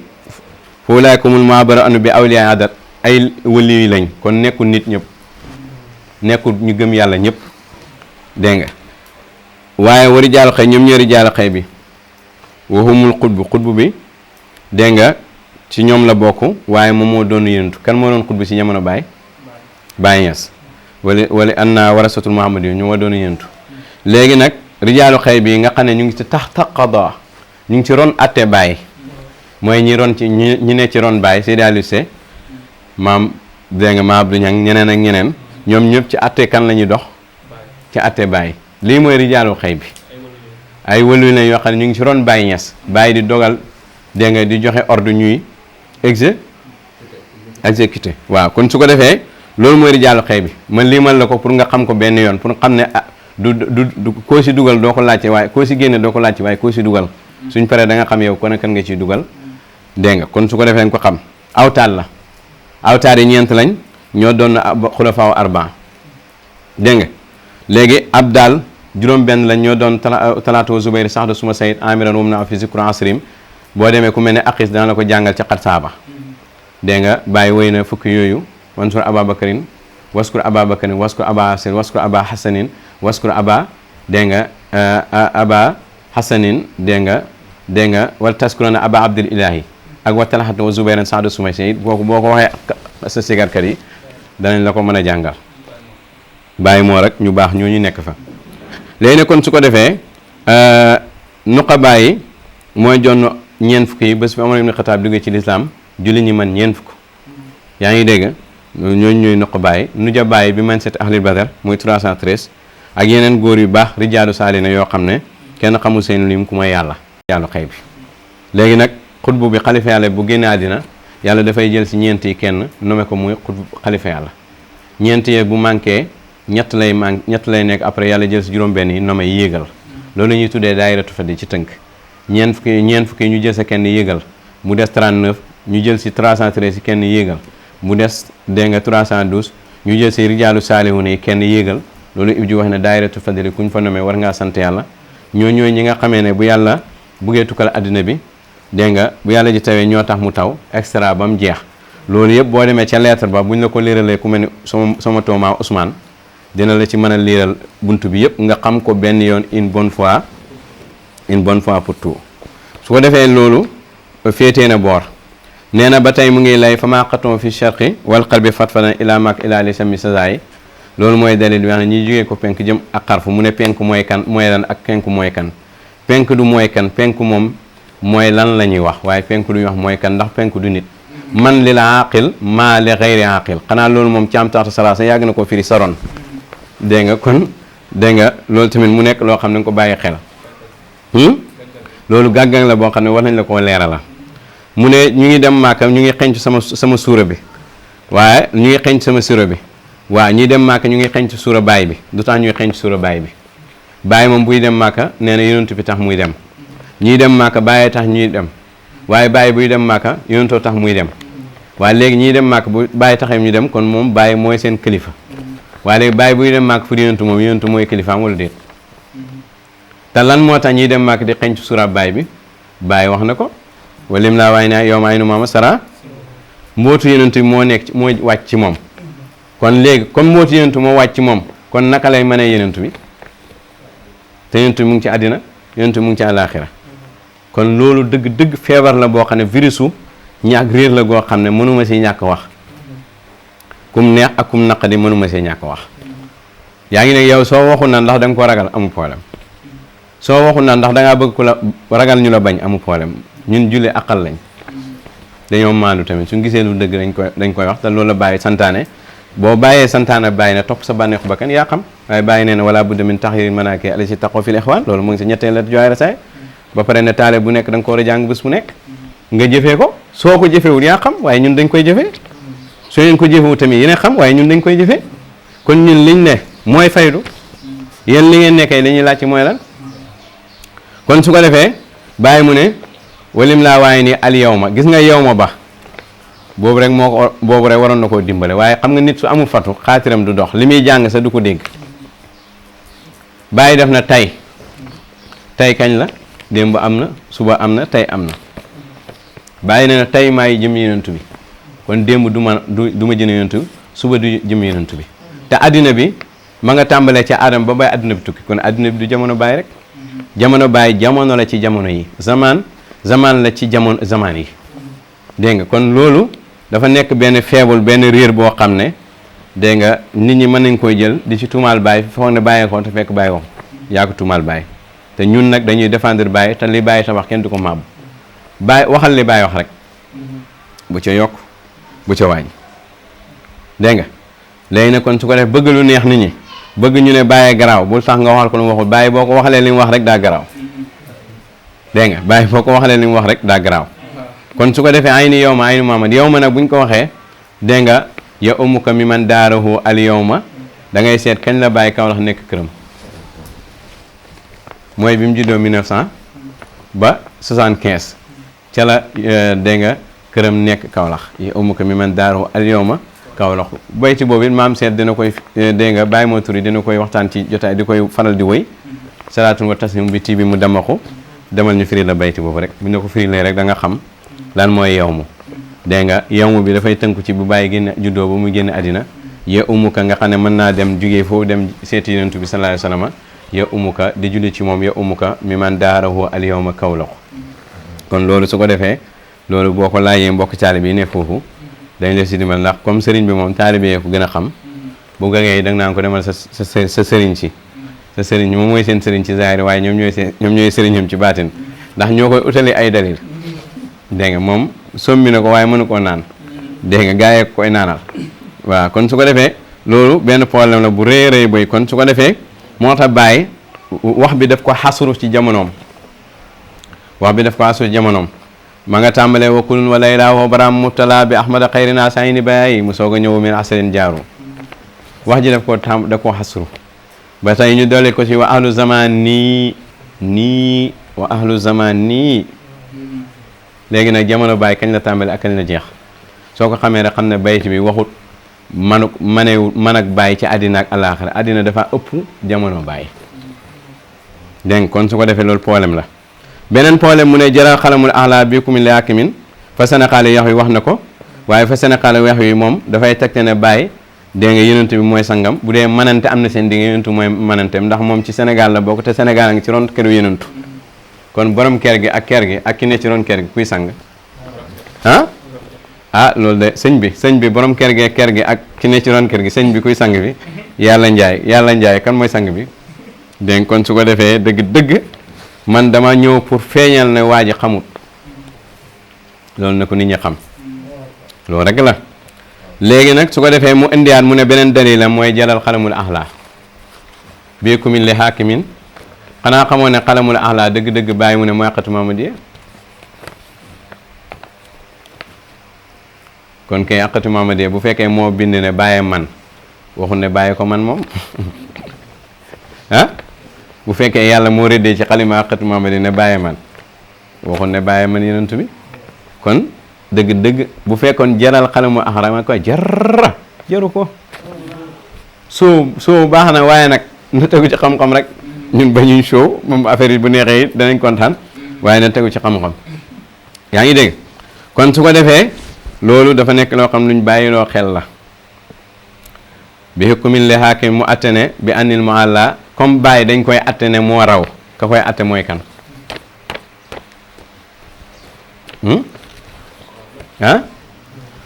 foo laay ko mun maa bara anu bi awliya adat ay wali lañ kon nekkul nit ñëpp nekkul ñu gëm yàlla ñëpp dégg nga waaye wa rijaalu xëy ñoom ñoo rijaalu xëy bi waxumul xutbu bi dégg nga ci ñoom la bokk waaye moom moo doon yenentu kan moo doon xutbu ci jamono Baay Ñas wala anna warasatul muhammad yi ñoo doon yenentu léegi nag rijaalu xëy bi nga xam ne ñu ngi ci taxta qada ñu ngi ci ron atte Baay mooy ñi ne ci ron Baay Seydi Aliou Cissé maam dégg nga maam Abdou Niang ñeneen ak ñeneen ñoom ñëpp ci atte kan la ñuy dox ci atte Baay lii mooy rijaalu xëy bi ay wëlu la yoo xam ne ñu ngi ci ron Baay Ñas Baay di dogal dégg nga di joxe ordre ñuy exécuté waaw kon su ko defee loolu mooy rijaalu xëy bi man limal la ko pour nga xam ko benn yoon pour xam ne du koo si dugal doo ko laajte waaye koo si génne doo ko laajte waaye koo si dugal suñ paree da nga xam yow kon kan nga ciy dugal dégg nga kon su ko defee nga ko xam awtaal la awtaal yi ñeent lañ ñoo doon xulafaaw arba dégg nga léegi ab daal juróom benn lañ ñoo doon talaatu Zubayr sax da suma sayid amiran wum na fi zikru asrim boo demee ku mel ne aqis dana la ko jàngal ca xat saaba dégg nga bàyyi woy na fukki yooyu wansur ababakarin waskur ababakarin waskur aba hasan waskur aba hasanin waskur aba dégg nga aba hasanin dégg nga wala taskurana aba abdul ilahi ak wa talaxat wa zubayran saadu sumay sayid boo ko waxee sa sigarkat yi danañ la ko mën a jàngal bàyyi moo rek ñu baax ñooñu nekk fa léegi ne kon su ko defee nuqa bàyyi mooy jonn ñeent fukk yi bés bi Omar ibn Xataab duggee ci lislaam julli ñi man ñeent fukk yaa ngi dégg ñooñu ñooy nuqa bàyyi nuja bàyyi bi man set ahlil badar muy 313 ak yeneen góor yu baax rijaalu saalina yoo xam ne kenn xamul seen lim ku may yàlla xëy bi léegi nag xutbu bi xalifa yàlla bu génne àddina yàlla dafay jël si ñeent yi kenn nommé ko muy xutbu xalifa yàlla ñeent yi bu manqué ñett lay nekk après yàlla jël si juróom-benn yi nommé yéegal loolu ñuy tuddee daayiratu fadli ci tënk ñeent fukki ñu jël sa kenn yéegal mu des 39 ñu jël si 313 si kenn yéegal mu des dégg nga 312 ñu jël si rijaalu saalihu yi kenn yéegal loolu Ibou wax ne daayiratu fadli kuñ fa nommé war ngaa sant yàlla ñooy ñi nga xamee ne bu yàlla buggee tukkal àddina bi dégg nga bu yàlla ji tawee ñoo tax mu taw extra ba mu jeex loolu yëpp boo demee ca lettre ba buñ la ko liiralee ku mel ni sama toomaa Ousmane dina la ci mën a liiral bunt bi yëpp nga xam ko benn yoon une bonne fois pour tout su ko defee loolu féetee na boor nee na ba tey mu ngi lay fa maa xatoon fi sharqi wal qalbi fatfadan ila mak ila li sami sasayi loolu mooy dalil bi wax ne ñi jógee ko penk jëm ak xarfu mu ne penk mooy kan mooy lan ak penku mooy kan penk du mooy kan penku moom mooy lan la ñuy wax waaye penku du ñu wax mooy kan ndax penku du nit man li la aqil maa li xayri aqil xanaa loolu moom caam taxta salaasa yàgg na ko firi saron dégg nga kon dégg nga loolu tamit mu nekk loo xam ne nga ko bàyyi xel loolu gàggang la boo xam ne war nañ la koo leerala mu ne ñu ngi dem Màkka ñu ngi xenc sama suura bi waaye ñu ngi xenc sama suura bi waaw ñuy dem Màkka ñu ngi xenc suura baay bi du tax ñuy xenc suura baay bi baay moom buy dem Màkka nee na yonent bi tax muy dem ñuy dem Màkka bàyyee tax ñuy dem waaye baay buy dem Màkka yonentoo tax muy dem waaye léegi ñiy dem Màkka bu bàyyi taxee ñu dem kon moom baay mooy seen kilifa waaye léegi baay buy dem Màkka fu yonentu moom yonentu mooy kilifaam wala déet te lan moo tax ñuy dem Màkka di xenc suura baay bi baay wax na ko walim laa waay naa yow ma ay nu maama sara mbootu yonentu bi moo nekk moo wàcc ci moom kon léegi comme mbootu yonentu moo wàcc ci moom kon naka lay mënee yonentu bi te yonentu bi mu ngi ci àddina yonentu bi mu ngi ci àllaaxira kon loolu dëgg feebar la boo xam ne virusu ñàkk réer la goo xam ne mënuma si ñàkk wax kum neex ak kum naqadi mënuma see ñàkk wax yaa ngi ne yow soo waxul na ndax da nga ko ragal amu problème soo waxul na ndax da ngaa bëgg ku la ragal ñu la bañ amu problème ñun julli aqal lañ dañoo maandu tamit suñ gisee lu dëgg dañ koy wax te loolu la bàyyi santaane boo bàyyee santaane bàyyi ne topp sa bànneexu bakkan yaa xam waaye bàyyi nee na wala budda min taxyirin manaaki ala si taqoo fil ixwaan loolu mu ngi sa ñetteel la jooy rasaay ba pare ne taale bu nekk da nga ko war a jàng bés bu nekk nga jëfee ko soo ko jëfewul yaa xam waaye ñun dañ koy jëfee soo leen ko jëfewul tamit yéen xam waaye ñun dañ koy jëfee kon ñun liñ ne mooy faydu yéen li ngeen nekkee li ñuy laaj ci mooy lan kon su ko defee bàyyi mu ne walim laa waaye ni al yawma gis nga yawma ba boobu rek waroon na koo dimbale waaye xam nga nit su amul fatu xaatiram du dox li muy jàng sa du ko dégg bàyyi def na tey kañ la démb am na suba am na tey am na bàyyi na tey maay jëm yonent bi kon démb du ma jën yonent bi suba du jëm yonent bi te addina bi ma nga tàmbalee ca Adam ba bay addina bi tukki kon addina bi du jamono bàyyi rek jamono bàyyi jamono la ci jamono yi zaman la ci zaman yi dégg nga kon loolu dafa nekk benn feebul benn réer boo xam ne dégg nga nit ñi mën nañ koy jël di ci tuumaal bàyyi foog ne bàyyee ko te fekk bàyyi ko yaa ko tuumaal bàyyi te ñun nag dañuy défendre bàyyi te li bàyyi tabax kenn du ko màbb bàyyi waxal li bàyyi wax rek bu ca yokk bu ca wàññi dégg nga léegi nag kon su ko def bëgg lu neex nit ñi bëgg ñu ne bàyyi garaaw bul tax nga waxal ko lu mu waxul bàyyi boo ko waxalee li mu wax rek daa garaaw dégg nga bàyyi boo ko waxalee li mu wax rek daa garaaw kon su ko defee ay ni yow ma ay ni Muhammad yow ma nag buñ ko waxee dégg nga ya umuka mi man daarahu al yow ma da ngay seet kañ la bàyyi Kaolack nekk këram mooy bi mu juddoo 1900 ba 75 ca la dégg nga këram nekk Kaolack ya umuka mi man daarahu al yow ma Kaolack bayti boobu it maam seet dina koy dégg nga bàyyi moo turi dina koy waxtaan ci jotaay di koy faral di woy salaatun wa taslim bi tii bi mu damaxu demal ñu firi la bayti boobu rek bu ñu ko firilee rek da nga xam lan mooy yawmu dégg nga yawmu bi dafay tënku ci bu bàyyi génn juddoo ba mu génn àddina ya umuka nga xam ne mën naa dem jugee foofu dem seeti yonent bi sallallahu alayhi wa sallam ya umuka di julli ci moom ya umuka mi man daarahu al yawma Kaolack kon loolu su ko defee loolu boo ko laajee mbokk taalibe yi ne foofu dañ la si dimbal ndax comme sëriñ bi moom taalibe yi ko gën a xam bu gagee da nga naan ko demal sa sëriñ si sa sëriñ moom mooy seen sëriñ ci zahiri waaye ñoom ñooy sëriñam ci baatin ndax ñoo koy utali ay dalil dégg nga moom sommi na ko waaye mënu koo naan dégg nga gaa yi koy naanal waaw kon su ko defee loolu benn problème la bu rëy rëy boy kon su ko defee moo tax bàyyi wax bi daf ko xasuru ci jamonoom wax bi daf ko xasuru ci jamonoom ma nga tàmbalee wa kulun wa layla wa baram mubtala bi ahmada xayrina sayni bayi mu soog a ñëw min asalin jaaru wax ji da koo xasru ba tey ñu doole ko ci wa ahlu zaman nii wa ahlu zaman nii léegi nag jamono Baay kañ la tàmbale ak kañ la jeex soo ko xamee rek xam ne bayt bi waxut man ak Baay ci àddina ak alaaxira àddina dafa ëpp jamono Baay dégg kon su ko defee loolu problème la beneen problème mu ne jaral xalamul ahla bikum li hakimin fa Sénégal yax yi wax na ko waaye fa Sénégal yax yi moom dafay tegte ne Baay dégg nga yonent bi mooy sangam bu dee manante am na seen digg yonentu mooy mananteem ndax moom ci Sénégal la bokk te Sénégal a ngi ci ron këru yonentu kon borom ker gi ak ki ne ci ron ker gi kuy sang loolu de sëñ bi borom ker gi ak ki ne ci ron ker gi sëñ bi kuy sang bi yàlla njaay kan mooy sang bi dégg kon su ko defee dëgg man dama ñëw pour feeñal ne waa ji xamut loolu na ko nit ñi xam loolu rek la léegi nag su ko defee mu indiwaat mu ne beneen dalil la mooy jalal xalamul ahla biikumin li hakimin xanaa xamoo ne xalamul ahla dëgg bàyyi mu ne mooy xatu Mamadiya kon kay xatu Mamadiya bu fekkee moo bind ne bàyyi man waxul ne bàyyi ko man moom bu fekkee yàlla moo rëddee ci xalima xatu Mamadiya ne bàyyi man waxul ne bàyyi man yonent bi kon dëgg bu fekkoon jaral xalamu axrama ko jaru ko soo baax na waaye nag na tegu ci xam-xam rek ñun ba ñuy show moom affaire yi bu neexee it danañ kontaan waaye na tegu ci xam-xam yaa ngi dégg kon su ko defee loolu dafa nekk loo xam luñ bàyyiloo xel la bi hukmin li hakim mu attene bi anil mu àlla comme bàyyi dañ koy attene moo raw ka koy atte mooy kan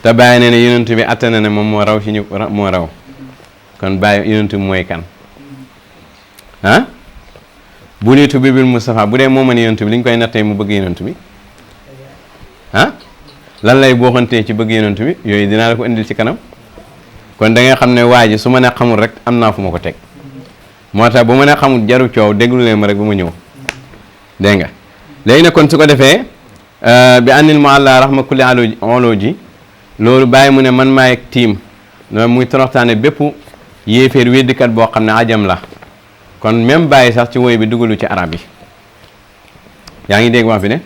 te bàyyi ne yonent bi atte na ne moom moo raw ci ñu moo raw kon bàyyi yonent bi mooy kan bu nitu bi bil Mustafa bu dee moo mën yonent bi li ñu koy nattee mu bëgg yonent bi lan lay booxantee ci bëgg yonent bi yooyu dinaa la ko indil ci kanam kon da nga xam ne waa ji su ma ne xamul rek am naa fu ma ko teg moo tax bu ma ne xamul jaru coow déglu leen ma rek ba ma ñëw dégg nga léegi nag kon su ko defee bi anil mu àlla rahma kulli olo ji loolu bàyyi mu ne man maay tiim loolu muy toroxtaane bépp yéeféer weddikat boo xam ne ajam la kon même bàyyi sax ci woy bi dugalu ci arab yi yaa ngi dégg wax bi ne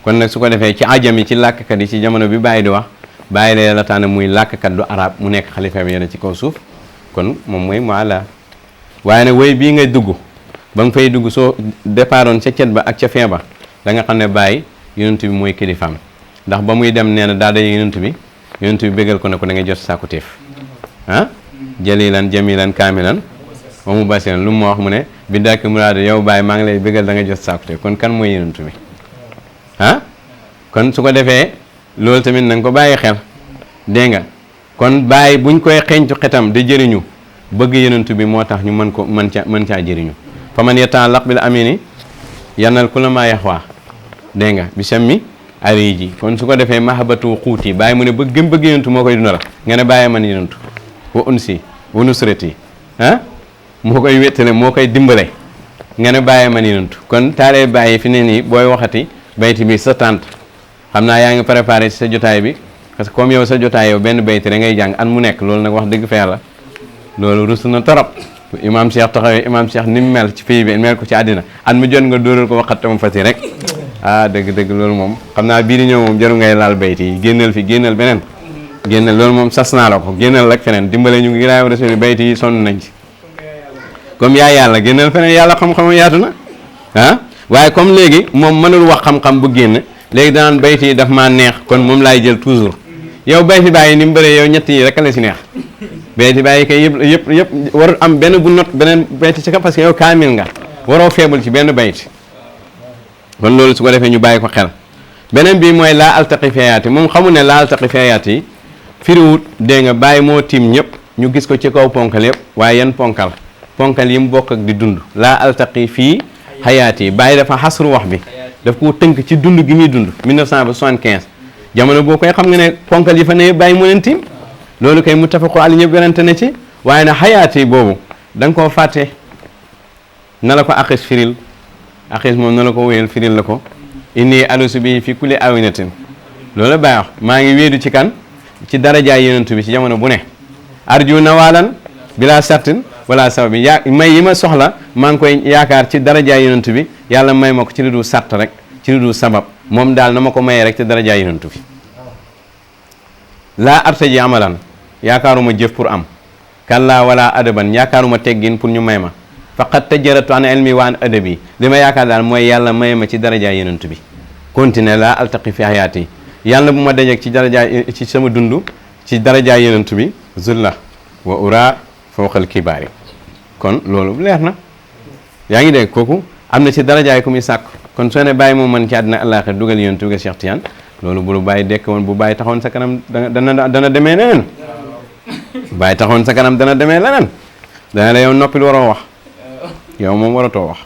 kon nag su ko defee ci ajam yi ci làkkat yi ci jamono bi bàyyi di wax bàyyi la yàlla tànn muy làkkat du arab mu nekk xalifa bi yéen ci kaw suuf kon moom mooy mu àlla waaye nag woy bii ngay dugg ba nga fay dugg soo départoon ca cet ba ak ca fin ba da nga xam ne bàyyi yonent bi mooy kilifaam ndax ba muy dem nee na daal day yonent bi bégal ko ne ko da ngay jot sàkkuteef jalilan jamilan kaamilan wa mu basiran lu mu ma wax mu ne bi dàkk muraado yow bàyyi maa ngi lay bégal da nga jot sàkkuteef kon kan mooy yonent bi kon su ko defee loolu tamit na nga ko bàyyi xel dégg nga kon bàyyi buñ koy xeeñtu xetam di jëriñu bëgg yonent bi moo tax ñu mën caa jëriñu fa man yata'allaq bil amini yanal ku la maa yaxwaa dégg nga bi sammi ari ji kon su ko defee mahabatu xuuti bàyyi mu ne bëgg yonentu moo koy dundal nga ne bàyyi man yonentu wa unsi wa nusrati moo koy wettale moo koy dimbale nga ne bàyyi man yonentu kon taalee bàyyi fi ne nii booy waxati bayti bi sa tànt xam naa yaa ngi préparé ci sa jotaay bi parce que comme yow sa jotaay yow benn bayti rek ngay jàng an mu nekk loolu nag wax dëgg fa yàlla loolu rus na torop imam Cheikh taxawee imam Cheikh ni mu mel ci pays bi mel ko ci àddina at mu jot nga dóoral ko waxatam fati rek dëgg loolu moom xam naa bii di ñëw moom jaru ngay laal bayti yi génnal beneen génnal loolu moom sas naa la ko génnal rek feneen dimbale ñu ngi raay rasuli bayti yi sonn nañ ci comme yaa yàlla génnal feneen yàlla xam-xam yaatu na waaye comme léegi moom mënul wax xam-xam bu génn léegi danaan bayti yi daf maa neex kon moom laay jël toujours yow bayti bàyyi ni mu bëree yow ñett yi rek la si neex bayti bàyyi kay yëpp warul am benn bu not beneen bayti ci ka parce que yow kaamil nga waroo feebul ci benn bayti kon loolu su ko defee ñu bàyyi ko xel beneen bi mooy laa altaqi feeyaati moom xamul ne laa altaqi feeyaati yi firiwut dégg nga bàyyi moo tiim ñëpp ñu gis ko ci kaw ponkal yëpp waaye yan ponkal yi mu bokk ak di dund laa altaqi fii xayaat yi bàyyi dafa xasru wax bi daf ko tënk ci dund gi muy dund 1975 jamono boo koy xam nga ne ponkal yi fa ne bàyyi moo leen tiim loolu kay muttafaqu ali ñëpp werante na ci waaye na xayaat yi boobu da nga koo fàtte na la ko aqis firil aqis moom na la ko wéyal firil la ko inni alusu bi fi kulli awinatin loolu la bàyyi wax maa ngi wéedu ci kan ci darajaay yonent bi ci jamono bu ne arju nawalan bila sartin wala sababi may yi ma soxla maa ngi koy yaakaar ci darajaay yonent bi yàlla may ma ko ci lu dul sart rek ci lu dul sabab moom daal na ma ko mayee rek ci darajaay yonent bi laa artaji amalan yaakaaruma jëf pour am kalla wala adaban yaakaaruma teggin pour ñu may ma faqat tajaratu an ilmi wa an adabi li ma yaakaar daal mooy yàlla may ma ci darajaay yonent bi continuer laa altaqi fi hayaati yàlla bu ma dajeeg ci darajaay ci sama dund ci darajaay yonent bi zulla wa ura fawqal kibaari kon loolu leer na yaa ngi dégg kooku am na ci darajaay ku muy sàkk kon soo ne bàyyi moom man ci àddina àllaaxira dugal yonent bi nga Cheikh Tidiane loolu bu lu bàyyi dekk woon bu bàyyi taxoon sa kanam dana demee leneen bàyyi taxoon sa kanam dana demee leneen dana la yow noppil waroo wax yow moom waratoo wax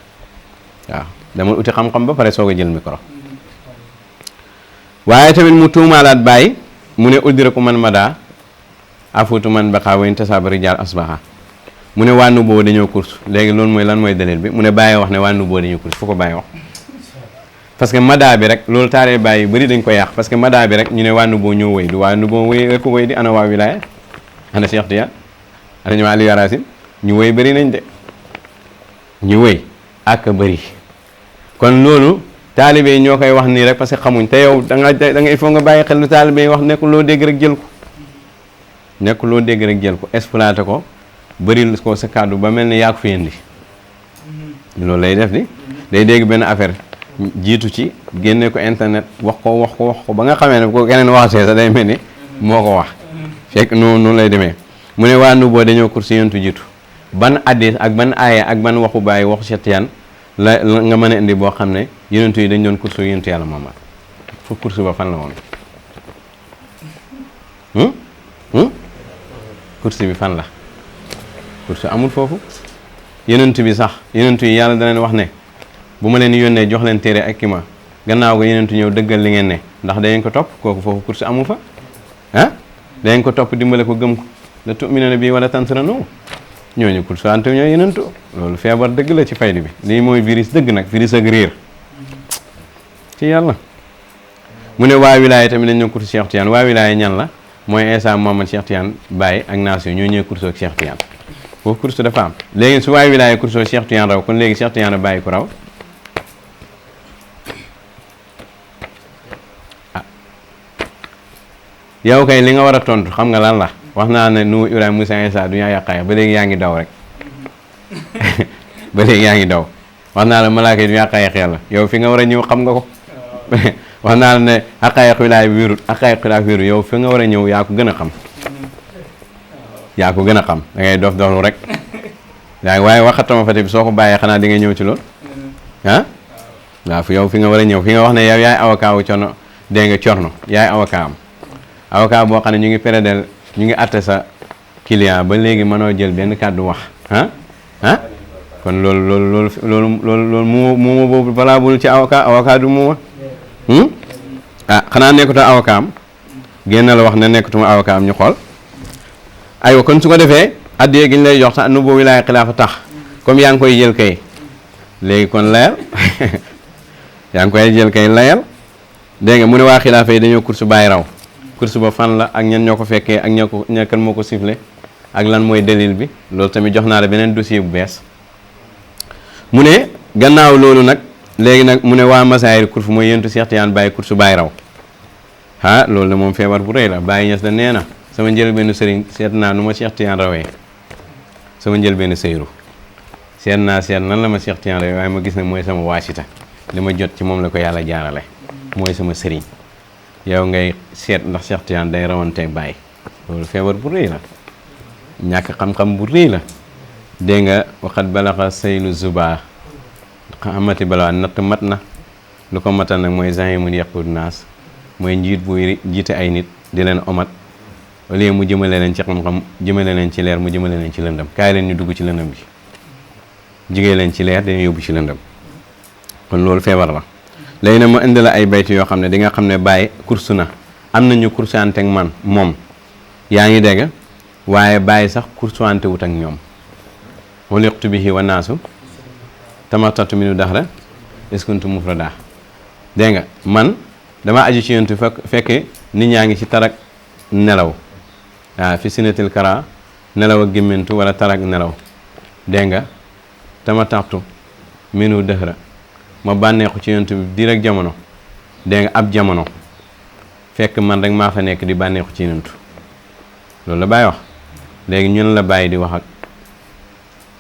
waaw dama uti xam-xam ba pare soog a jël micro waaye tamit mu tuumaalaat bàyyi mu ne uddira ku man mada afutu man baqaa wayn tasaaba rijaal asbaha mu ne wànnu boobu dañoo course léegi loolu mooy lan mooy dalil bi mu ne bàyyi wax ne wànnu boobu dañoo course fu ko bàyyi wax parce que mada bi rek loolu taaree bàyyi bëri dañ ko yàq parce que mada bi rek ñu ne wànnu boo ñoo wëy du wànnu boo wëy rek ko wëy di ana waa wilaaya ana Cheikh Tidiane ana ñoom Aliou Yarasim ñu wëy bëri nañ de ñu wëy ak bëri kon loolu taalibe yi ñoo koy wax nii rek parce que xamuñ te yow da nga il faut nga bàyyi xel lu taalibe yi wax nekkul loo dégg rek jël ko nekkul loo dégg rek jël ko exploité ko bëri ko sa kàddu ba mel ni yaa ko fi indi loolu lay def di day dégg benn affaire jiitu ci génne ko internet wax ko ba nga xamee ne ko keneen waxatee sax day mel ni moo ko wax fekk noonu lay demee mu ne waa Nubo dañoo kursi yontu jiitu ban addis ak ban aaya ak ban waxu bàyyi waxu Cheikh Tidiane la nga mën a indi boo xam ne yonentu yi dañ doon kursu yonentu yàlla Muhammad fu kursu ba fan la woon kursu bi fan la kursu amul foofu yonentu bi sax yonentu yi yàlla da leen wax ne bu ma leen yónnee jox leen téere ak kima gannaaw ga yonentu ñëw dëggal li ngeen ne ndax dangeen ko topp kooku foofu kursu amu fa dangeen ko topp dimbale ko gëm ko la tu'minuuna bi wala tansuruunahu ñooñu kursu ante ñoo yonentu loolu feebar dëgg la ci faydu bi lii mooy virus dëgg nag virus ak réer ci yàlla mu ne waa wilaaya tamit dañ ñoo kursu Cheikh Tidiane waa wilaaya ñan la mooy Insa Mohamed Cheikh Tidiane Baye ak naas yi ñoo ñëw kursu ak Cheikh Tidiane foofu kursu dafa am léegi su waa wilaaya kursu ak Cheikh Tidiane raw kon léegi Cheikh Tidiane Baye ku raw yow kay li nga war a tontu xam nga lan la wax naa ne nu Ibrahima Moussa Insa du ñaa yàqaaya ba léegi yaa ngi daw rek ba léegi yaa ngi daw wax naa la malaaka yi du yàqaaya xel la yow fi nga war a ñëw xam nga ko wax naa la ne xaqaayiq wilaaya bi wérut xaqaayiq wilaaya bi wérut yow fi nga war a ñëw yaa ko gën a xam yaa ko gën a xam da ngay dof doflu rek waaye waxatama fati bi soo ko bàyyee xanaa di nga ñëw ci loolu waaw yow fi nga war a ñëw fi nga wax ne yow yaay avocat wu Corno dégg nga Corno yaay avocat am avocat boo xam ne ñu ngi pérédel ñu ngi atte sa client ba léegi mënoo jël benn kàddu wax kon loolu muuma boobu balaa bul ci avocat du muuma xanaa nekkutoo avocat am génn la wax ne nekkutuma avocat am ñu xool aywa kon su ko defee addiyee gi ñu lay jox sax nu boo wilaaya xilaafa tax comme yaa ngi koy jël kay léegi kon layal yaa ngi koy jël kay layal dégg nga mu ne waa xilaafa yi dañoo kursu bàyyi raw kursu ba fan la ak ñan ñoo ko fekkee ak ña kan moo ko sifflé ak lan mooy dalil bi loolu tamit jox naa la beneen dossier bu bees mu ne gannaaw loolu nag léegi nag mu ne waa masaayir kursu mooy yentu Cheikh Tidiane Baye kursu bàyyi raw loolu de moom feebar bu rëy la Baye Niass da nee na sama njëlbeenu sëriñ seet naa nu ma Cheikh Tidiane rawee sama njëlbeenu sëyru seet nan la ma Cheikh Tidiane rawee waaye ma gis ne mooy sama waasita li ma jot ci moom la ko yàlla jaarale mooy sama sëriñ yow ngay seet ndax Cheikh Tidiane day rawante Baye loolu feebar bu rëy la ñàkk xam-xam bu rëy la dégg nga waxat balaxa saylu zuba amati balaa natt mat na lu ko matal nag mooy zahimun yaqud naas mooy njiit buy jiite ay nit di leen omat au lieu mu jëmale leen ci xam-xam jëmale leen ci leer mu jëmale leen ci lëndëm kaay leen ñu dugg ci lëndëm bi jigée leen ci leer dañuy yóbbu ci lëndëm kon loolu feebar la léegi nag ma indi la ay baytu yoo xam ne di nga xam ne Baye kursu na am nañu kursuwante ak man moom yaa ngi dégg waaye Baye sax kursuwante wut ak ñoom waliqtu bihi wa naasu tamatatu minu daxra eskuntu mufrada dégg nga man dama aju ci yonent fekke nit ñaa ngi ci tarak nelaw waaw fi sinatil kara nelaw ak gémmantu wala tarak nelaw dégg nga tama taxtu minu dëxra ma bànneexu ci yonent bi di rek jamono dégg nga ab jamono fekk man rek maa fa nekk di bànneexu ci yonent loolu la Baay wax léegi ñun la Baay di wax ak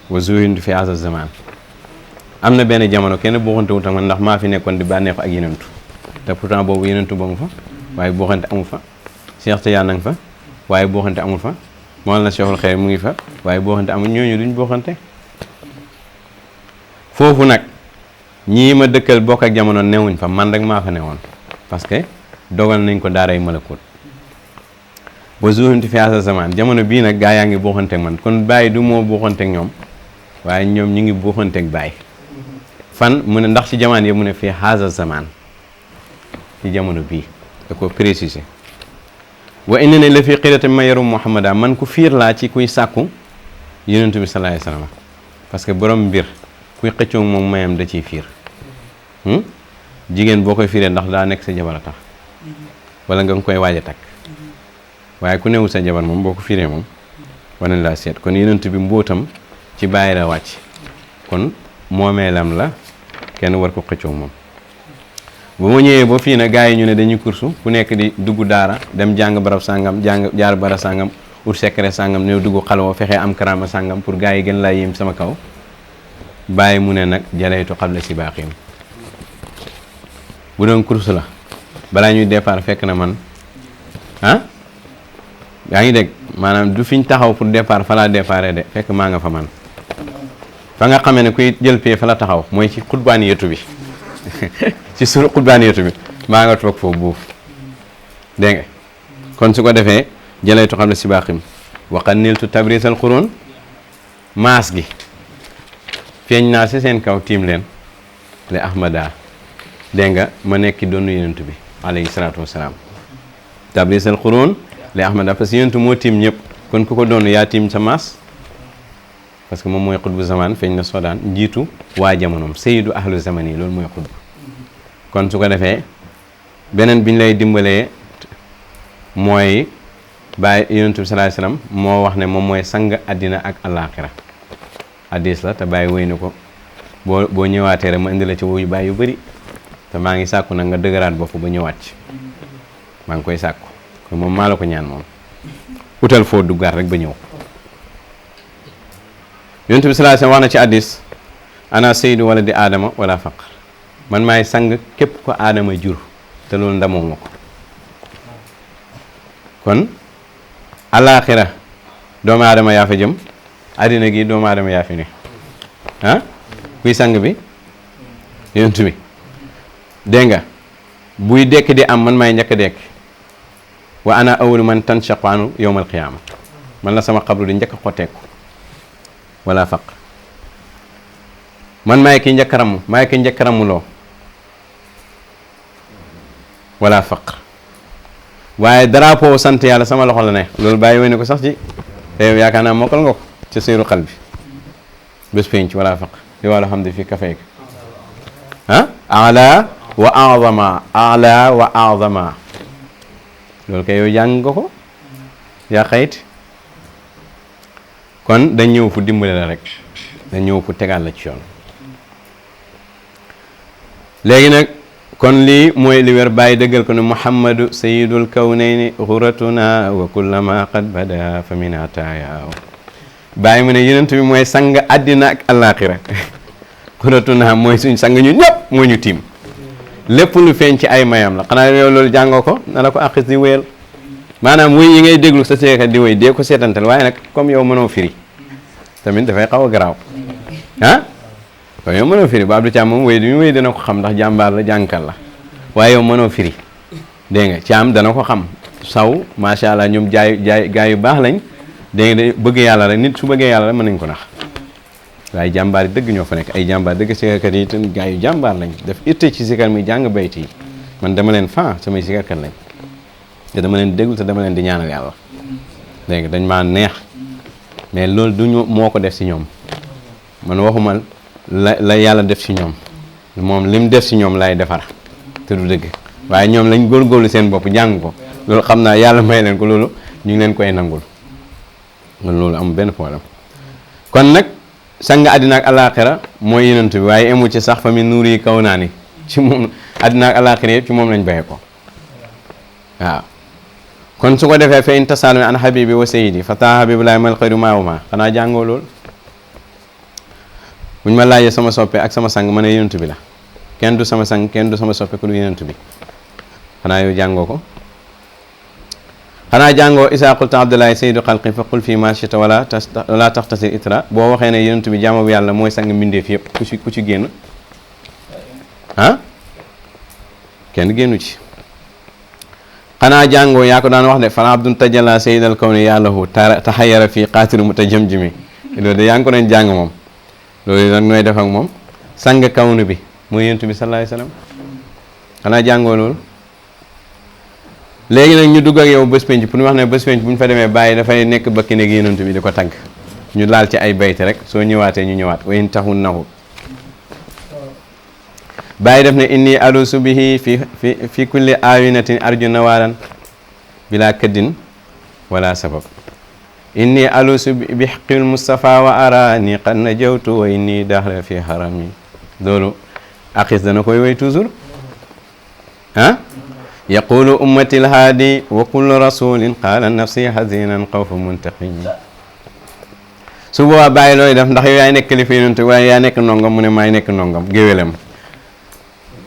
wa zuhintu fi hasa zaman am na benn jamono kenn buuxante wut ak man ndax maa fi nekkoon di bànneexu ak yenentu te pourtant boobu yenentu ba mu fa waaye buuxante amul fa Cheikh Tidiane nang fa waaye buuxante amul fa Mawlana Cheikhul Xeyr mu ngi fa waaye buuxante amul ñooñu duñ buuxante foofu nag ñii ma dëkkal bokk ak jamono newuñ fa man rek maa fa newoon parce que dogal nañ ko daaray malakut ba zuhintu fi hasa zaman jamono bii nag gaa yaa ngi buuxante ak man kon Baay du moo buuxante ak ñoom waaye ñoom ñu ngi buuxante ak Baay fan mu ne ndax ci jamono yi mu ne fii hasa zaman ci jamono bii da ko préciser wa inna ne la fii xirata ma yarum muhammada man ku fiir laa ci kuy sàkku yonent bi sallallahu alayhi wasallam parce que borom mbir kuy xëccoo moom mayam da ciy fiir jigéen boo koy fiiree ndax daa nekk sa jabar a tax wala nga koy waaj a takk waaye ku newul sa jabar moom boo ko fiiree moom war nañ laa seet kon yonent bi mbóotam ci Baay la wàcc kon moomeelam la kenn war ko xëccoo moom ba ma ñëwee ba fii na gars yi ñu ne dañuy kursu ku nekk di dugg daara dem jàng barab sàngam jaar barab sàngam ut secret sàngam ñëw dugg xalwa fexee am karama sàngam pour gars yi gën laa yéem sama kaw Baay mu ne nag jalaytu xabla si baaxim bu doon kursu la balaa ñuy départ fekk na man yaa ngi dégg maanaam du fiñ taxaw pour départ fa laa déparé de fekk maa nga fa man fa nga xamee ne kuy jël pee fa la taxaw mooy ci xutbaaniyatu bi ci suru xutbaaniyatu bi maa nga toog foofu buuf dégg nga kon su ko defee jalaytu xam ne si baaxim waxa niltu tabrisal xuroon maas gi feeñ naa si seen kaw tiim leen le ahmada dégg nga ma nekki doonu yenentu bi alayhi salaatu wasalaam tabrisal xuroon le ahmada parce que yenentu moo tiim ñëpp kon ku ko doonu yaa tiim sa maas parce que moom mooy xutbu zaman feeñ na soodaan njiitu waa jamonoom sayyidu ahlu zaman yi loolu mooy xutbu kon su ko defee beneen bi ñu lay dimbalee mooy Baay yonent bi sallallahu alayhi wasallam moo wax ne moom mooy sang àddina ak alaaxira hadiis la te Baay wéy na ko boo ñëwaatee rek ma indi la ci woyu Baay yu bëri te maa ngi sàkku nag nga dëgëraat bopp ba ñëwaat ci maa ngi koy sàkku kon moom maa la ko ñaan moom utal foo duggaat rek ba ñëw yonent bi sallallahu alayhi wasallam wax na ci hadiis ana sayyidu wala di aadama wala faqr man maay sang képp ko aadama jur te loolu ndamoo ma ko kon alaaxira doomu aadama yaa fa jëm àddina gi doomu aadama yaa fi ne kuy sang bi yonent bi dégg nga buy dekk di am man maay njëkk a dekk wa ana awwalu man tanshaqu anhu yawmal qiyaama man la sama xabru di njëkk a xotteeku wala faqr man maay ki njëkk a ramm maay ki njëkk a rammuloo wala faqr waaye drapeau sant yàlla sama loxo la ne loolu bàyyi wéy ne ko sax ci te yow yaakaar naa mokkal nga ko ci seeru xal bi bés penc wala faqr li wàllu xam ne fii kafeek ala wa azama ala wa azama loolu kay yow jàng nga ko yaa xayit kon dañ ñëw fu dimbale la rek dañ ñëw fu tegal la ci yoon léegi nag kon lii mooy li wér bàyyi dëggal ko ne muhammadu sayidul kawnayni xuratuna wa kullama qad bada fa min ataya bàyyi mu ne yonent bi mooy sang àddina ak alaxira xuratuna mooy suñ sang ñu ñëpp moo ñu tiim lépp lu feeñ ci ay mayam la xanaa yow loolu jàngoo ko na la ko àqis di wéyal maanaam wéy yi ngay déglu sa seekat di wéy dee ko seetantal waaye nag comme yow mënoo firi tamit dafay xaw a garaaw kon yow mënoo firi ba Abdou Thiam moom wéy du ñu wéy dana ko xam ndax jàmbaar la jànkal la waaye yow mënoo firi dégg nga Thiam dana ko xam saw macha allah ñoom jaay gaa yu baax lañ dégg nga bëgg yàlla rek nit su bëggee yàlla rek mën nañ ko nax waaye jàmbaar yi dëgg ñoo fa nekk ay jàmbaar dëgg sikarkat yi itam gaa yu jàmbaar lañ def itte ci sikar mi jàng bayti yi man dama leen fan samay sikarkat lañ te dama leen déglu te dama leen di ñaanal yàlla dégg nga dañ maa neex mais loolu du ñu moo ko def si ñoom man waxuma la yàlla def si ñoom moom lim def si ñoom lay defar te du dëgg waaye ñoom lañ góorgóorlu seen bopp jàng ko loolu xam naa yàlla may leen ko loolu ñu ngi leen koy nangul loolu am benn problème kon nag sang àddina ak alaaxira mooy yonent bi waaye emu ci sax fa mi nuur yi kaw naa ni ci moom àddina ak alaaxira yëpp ci moom lañ bayee ko waaw kon su ko defee fa in tasaaluni an habibi wa sayyidi fa taa habibullahi mal xayru maawuma xanaa jàngoo loolu buñ ma laajee sama soppe ak sama sang ma ne yonent bi la kenn du sama sang kenn du sama soppe ku du yonent bi xanaa yow jàngoo ko xanaa jàngoo isaa qulta abdullahi sayyidu xalqi fa qul fii ma chita wala taxtasir itra boo waxee ne yonent bi jaamu bi yàlla mooy sang mbindeef yëpp ku ci génn ah kenn génnu ci xanaa jàngoo yaa ko daan wax de fala abdun tajalla sayyidal kawni yàllahu taxayara fii qaatiru mutajamjimi loolu de yaa ngi ko doon jàng moom loolu nag nooy def ak moom sang kawnu bi mooy yonent bi sallallahu alayhi wasallam xanaa jàngoo loolu léegi nag ñu dugg ak yow bés penc pour ñu wax ne bés penc bu ñu fa demee bàyyi dafay nekk bakki néeg yonent bi di ko tagg ñu laal ci ay bayti rek soo ñëwaatee ñu ñëwaat wayin taxul naxu bàyyi def ne inni alusu bihi fi kulli awinatin arju nawaran bila kaddin wala sabab inni alusu bi xaqil mustafa wa arani qad najawtu wa inni daxla fi harami loolu aqis dana koy woy toujours ah yaqulu ummati lhaadi wa kullu rasulin qaala nafsi hazinan xawfa muntaqimi su boobaa bàyyi looy def ndax yow yaay nekk kilifa yonent waaye yaa nekk nongam mu ne maay nekk nongam géwélam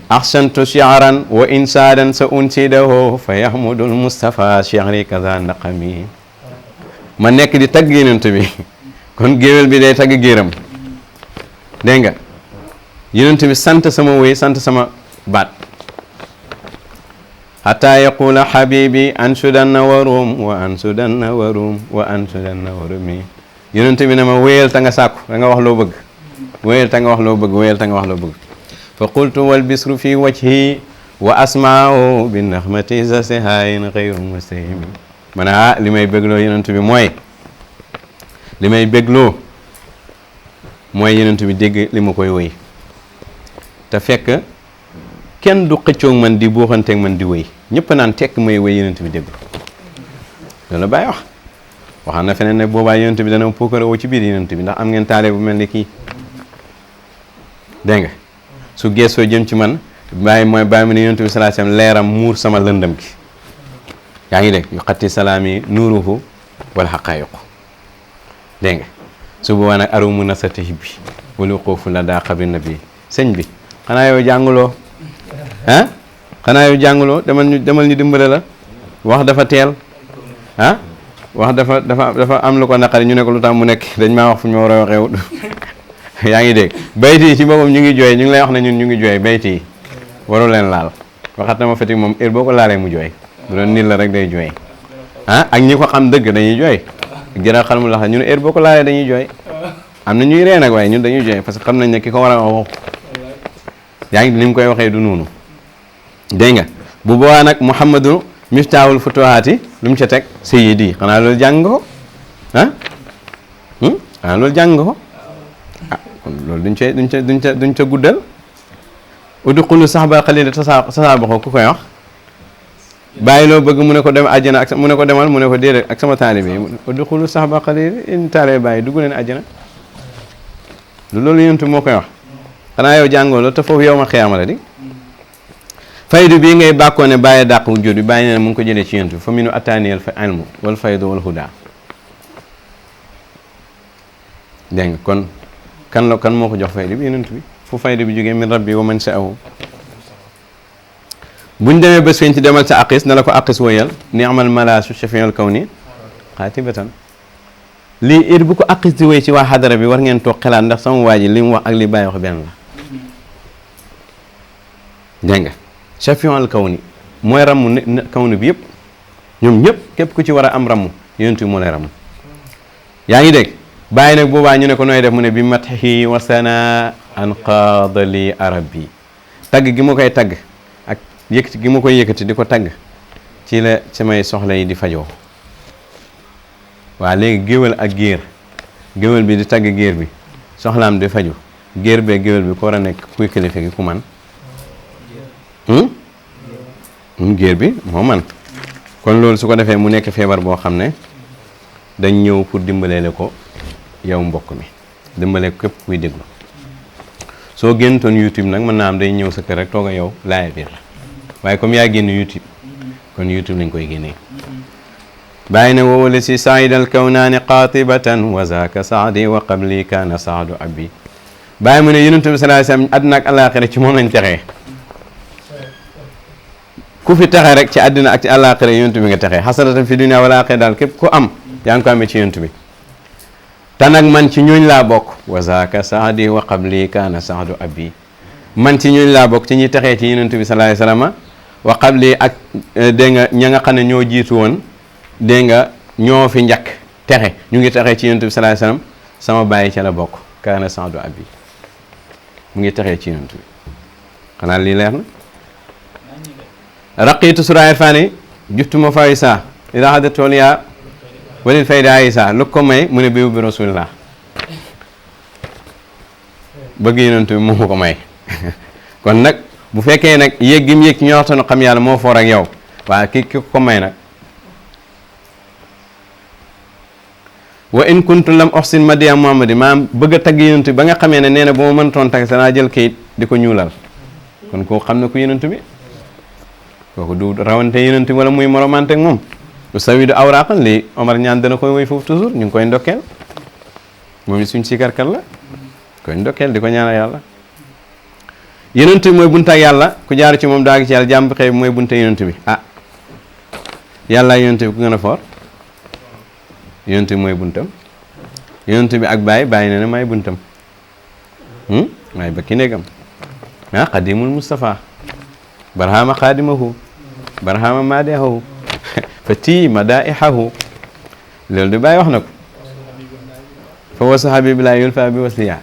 axsantu shi'ran wa insaadan sa unsidahu fa yahmudul mustafa shi'ri kaza naqami ma nekk di tagg yonent bi kon géwél bi day tagg géeram dégg nga yonent bi sant sama wéy sant sama baat hatta yaqula habibi ansudanna warum wa ansudanna warum wa ansudanna warumi yonent bi ne ma wéyal ta nga sàkku da nga wax loo bëgg wéyal ta nga wax loo bëgg wéyal ta nga wax loo bëgg fa qultu wal bisru fi wajhi wa asma'u bi naxmati zasihayin xayru mustahimi ma ne li may bégloo yonent bi mooy li may bégloo mooy yonent bi dégg li ma koy wéy te fekk kenn du xëccoog man di buuxanteeg man di wéy ñëpp naan tekk may wéy yonent bi dégg loolu la bàyyi waxaan na feneen ne boobaa yonent bi dana puukare woo ci biir yonent bi ndax am ngeen taale bu mel ni kii dégg nga su geesoo jëm ci man bàyyi mu ne yonent bi sallallahu alayhi wasallam leeram muur sama lëndëm gi yaa ngi dégg yu xatti salaami nuuruhu wala xaqaayiqu dégg nga su boobaa nag arumu nasati hibbi wala xoofu la daa xabri nabi sëñ bi xanaa yow jànguloo ah xanaa yow jànguloo demal ñu dimbale la wax dafa teel ah wax dafa am lu ko naqari ñu ne ko lu tax mu nekk dañ maa wax fu ñu war a waxee yaa ngi dégg bayti yi ci boppam ñu ngi jooy ñu ngi lay wax ne ñun ñu ngi jooy bayti yi waru leen laal waxat na ma feti moom heure boo ko laalee mu jooy bu doon nit la rek day jooy ah ak ñi ko xam dëgg dañuy jooy ak jëra xal mu lax ñun heure boo ko laalee dañuy jooy am na ñuy ree nag waaye ñun dañuy jooy parce que xam nañ ne ki ko war a wax yaa ngi ni mu koy waxee du noonu dégg nga bu boobaa nag Muhammadu Miftaahul Futuhaati lu mu ca teg sayyidi xanaa loolu jàng nga ko ah xanaa loolu jàng nga ko ah kon loolu duñ ca guddal udxulu sahba xalila tasaabaxoo ku koy wax bàyyi loo bëgg mu ne ko dem àjjana ak mu ne ko demal mu ne ko déedéet ak sama taalibe yi udxulu sahba xalila in taalibe bàyyi dugg leen àjjana loolu yonent moo koy wax xanaa yow jàngoo loolu te foofu yow ma xiyaama la di faydu bii ngay bàkkoo ne bàyyi dàq wu jur bi bàyyi ne mu ngi ko jëlee ci yonent bi fa minu attaaniyal fa ilmu wal faydu wal huda dégg nga kon kan moo ko jox faydu bi yonent bi fu faydu bi jógee min rabbi wa man sa'ahu buñ demee bés feeñ ci demal sa aqis na la ko aqis woyal ni'mal malaasu shafi'ul kawni xaatibatan lii heure bu ko aqis di woy ci waa xadara bi war ngeen toog xelaat ndax sama waa ji li mu wax ak li bàyyi wax benn la dégg nga shafi'ul kawni mooy ramu kawni bi yëpp ñoom ñëpp képp ku ci war a am ramu yonent bi moo lay ramu yaa ngi dégg bàyyi nag boobaa ñu ne ko nooy def mu ne bi matxi wa sana an qaadali arab bi tagg gi ma koy tagg ak yëkkati gi ma koy yëkkati di ko tagg ci la samay soxla yi di fajoo waa léegi géwél ak géer géwél bi di tagg géer bi soxlaam di faju géer bee géwél bi ko war a nekk kuy kilifa gi ku man géer bi moo man kon loolu su ko defee mu nekk feebar boo xam ne dañ ñëw pour dimbaleele ko yow mbokk mi dimbale ko képp kuy déglu soo géntoon YouTube nag mën naa am day ñëw sa kër rek toog a yow laaya biir la waaye comme yaa génn YouTube kon YouTube lañ koy génnee bàyyi ne wowale si saidal kawnaani qaatibatan wa zaaka saadi wa qabli kaana saadu abi bàyyi mu ne yonent bi sallallahu alayhi wasallam àddina ak àllaaxira ci moom lañ texee ku fi texe rek ci àddina ak ci àllaaxira yonent bi nga texee xasanatan fi dunya wal aaxira daal képp ku am yaa ngi ko amee ci yonent bi te nag man ci ñooñ laa bokk wa zaaka saadi wa qabli kaana saadu abi man ci ñooñ laa bokk ci ñi texee ci yonent bi sallallahu alayhi wasallam wa qabli ak dégg nga ña nga xam ne ñoo jiitu woon dégg nga ñoo fi njëkk texe ñu ngi texee ci yonent bi sallallahu alayhi wasallam sama bàyyi ca la bokk kaana saadu abi mu ngi texee ci yonent bi xanaa lii leer na raqiitu suraay fani juftuma fawi sa ila hada tooliya walil fayda isa lu ko may mu ne biwu bi rasulillah bëgg yonent bi moo ko may kon nag bu fekkee nag yéeg gi mu yéeg ci ñoo waxtaanu xam yàlla moo foor ak yow waaye ki ko may nag wa in kuntu lam oxsin madiya muhammadi maam bëgg a tagg yonent bi ba nga xamee ne nee na bu ma mëntoon tagg sa naa jël kayit di ko ñuulal kon koo xam ne ku yonent bi kooku du rawante yonent bi wala muy moromante ak moom du sawi du awraqan lii Omar ñaan dana koy woy foofu toujours ñu ngi koy ndokkeel moom it suñ sikarkat la koy ndokkeel di ko ñaanal yàlla yonent bi mooy bunta ak yàlla ku jaar ci moom daa gi ci yàlla jàmm bi xëy bi mooy bunta yonent bi ah yàlla yonent bi ku gën a foor yonent bi mooy buntam yonent bi ak bàyyi nee na may buntam maay bëkki néegam ah xadimul Mustafa barhama xaadimahu barhama maadihahu fati madaihahu loolu di bàyyi wax na ko fa wasa habibi laa yulfa bi wasiya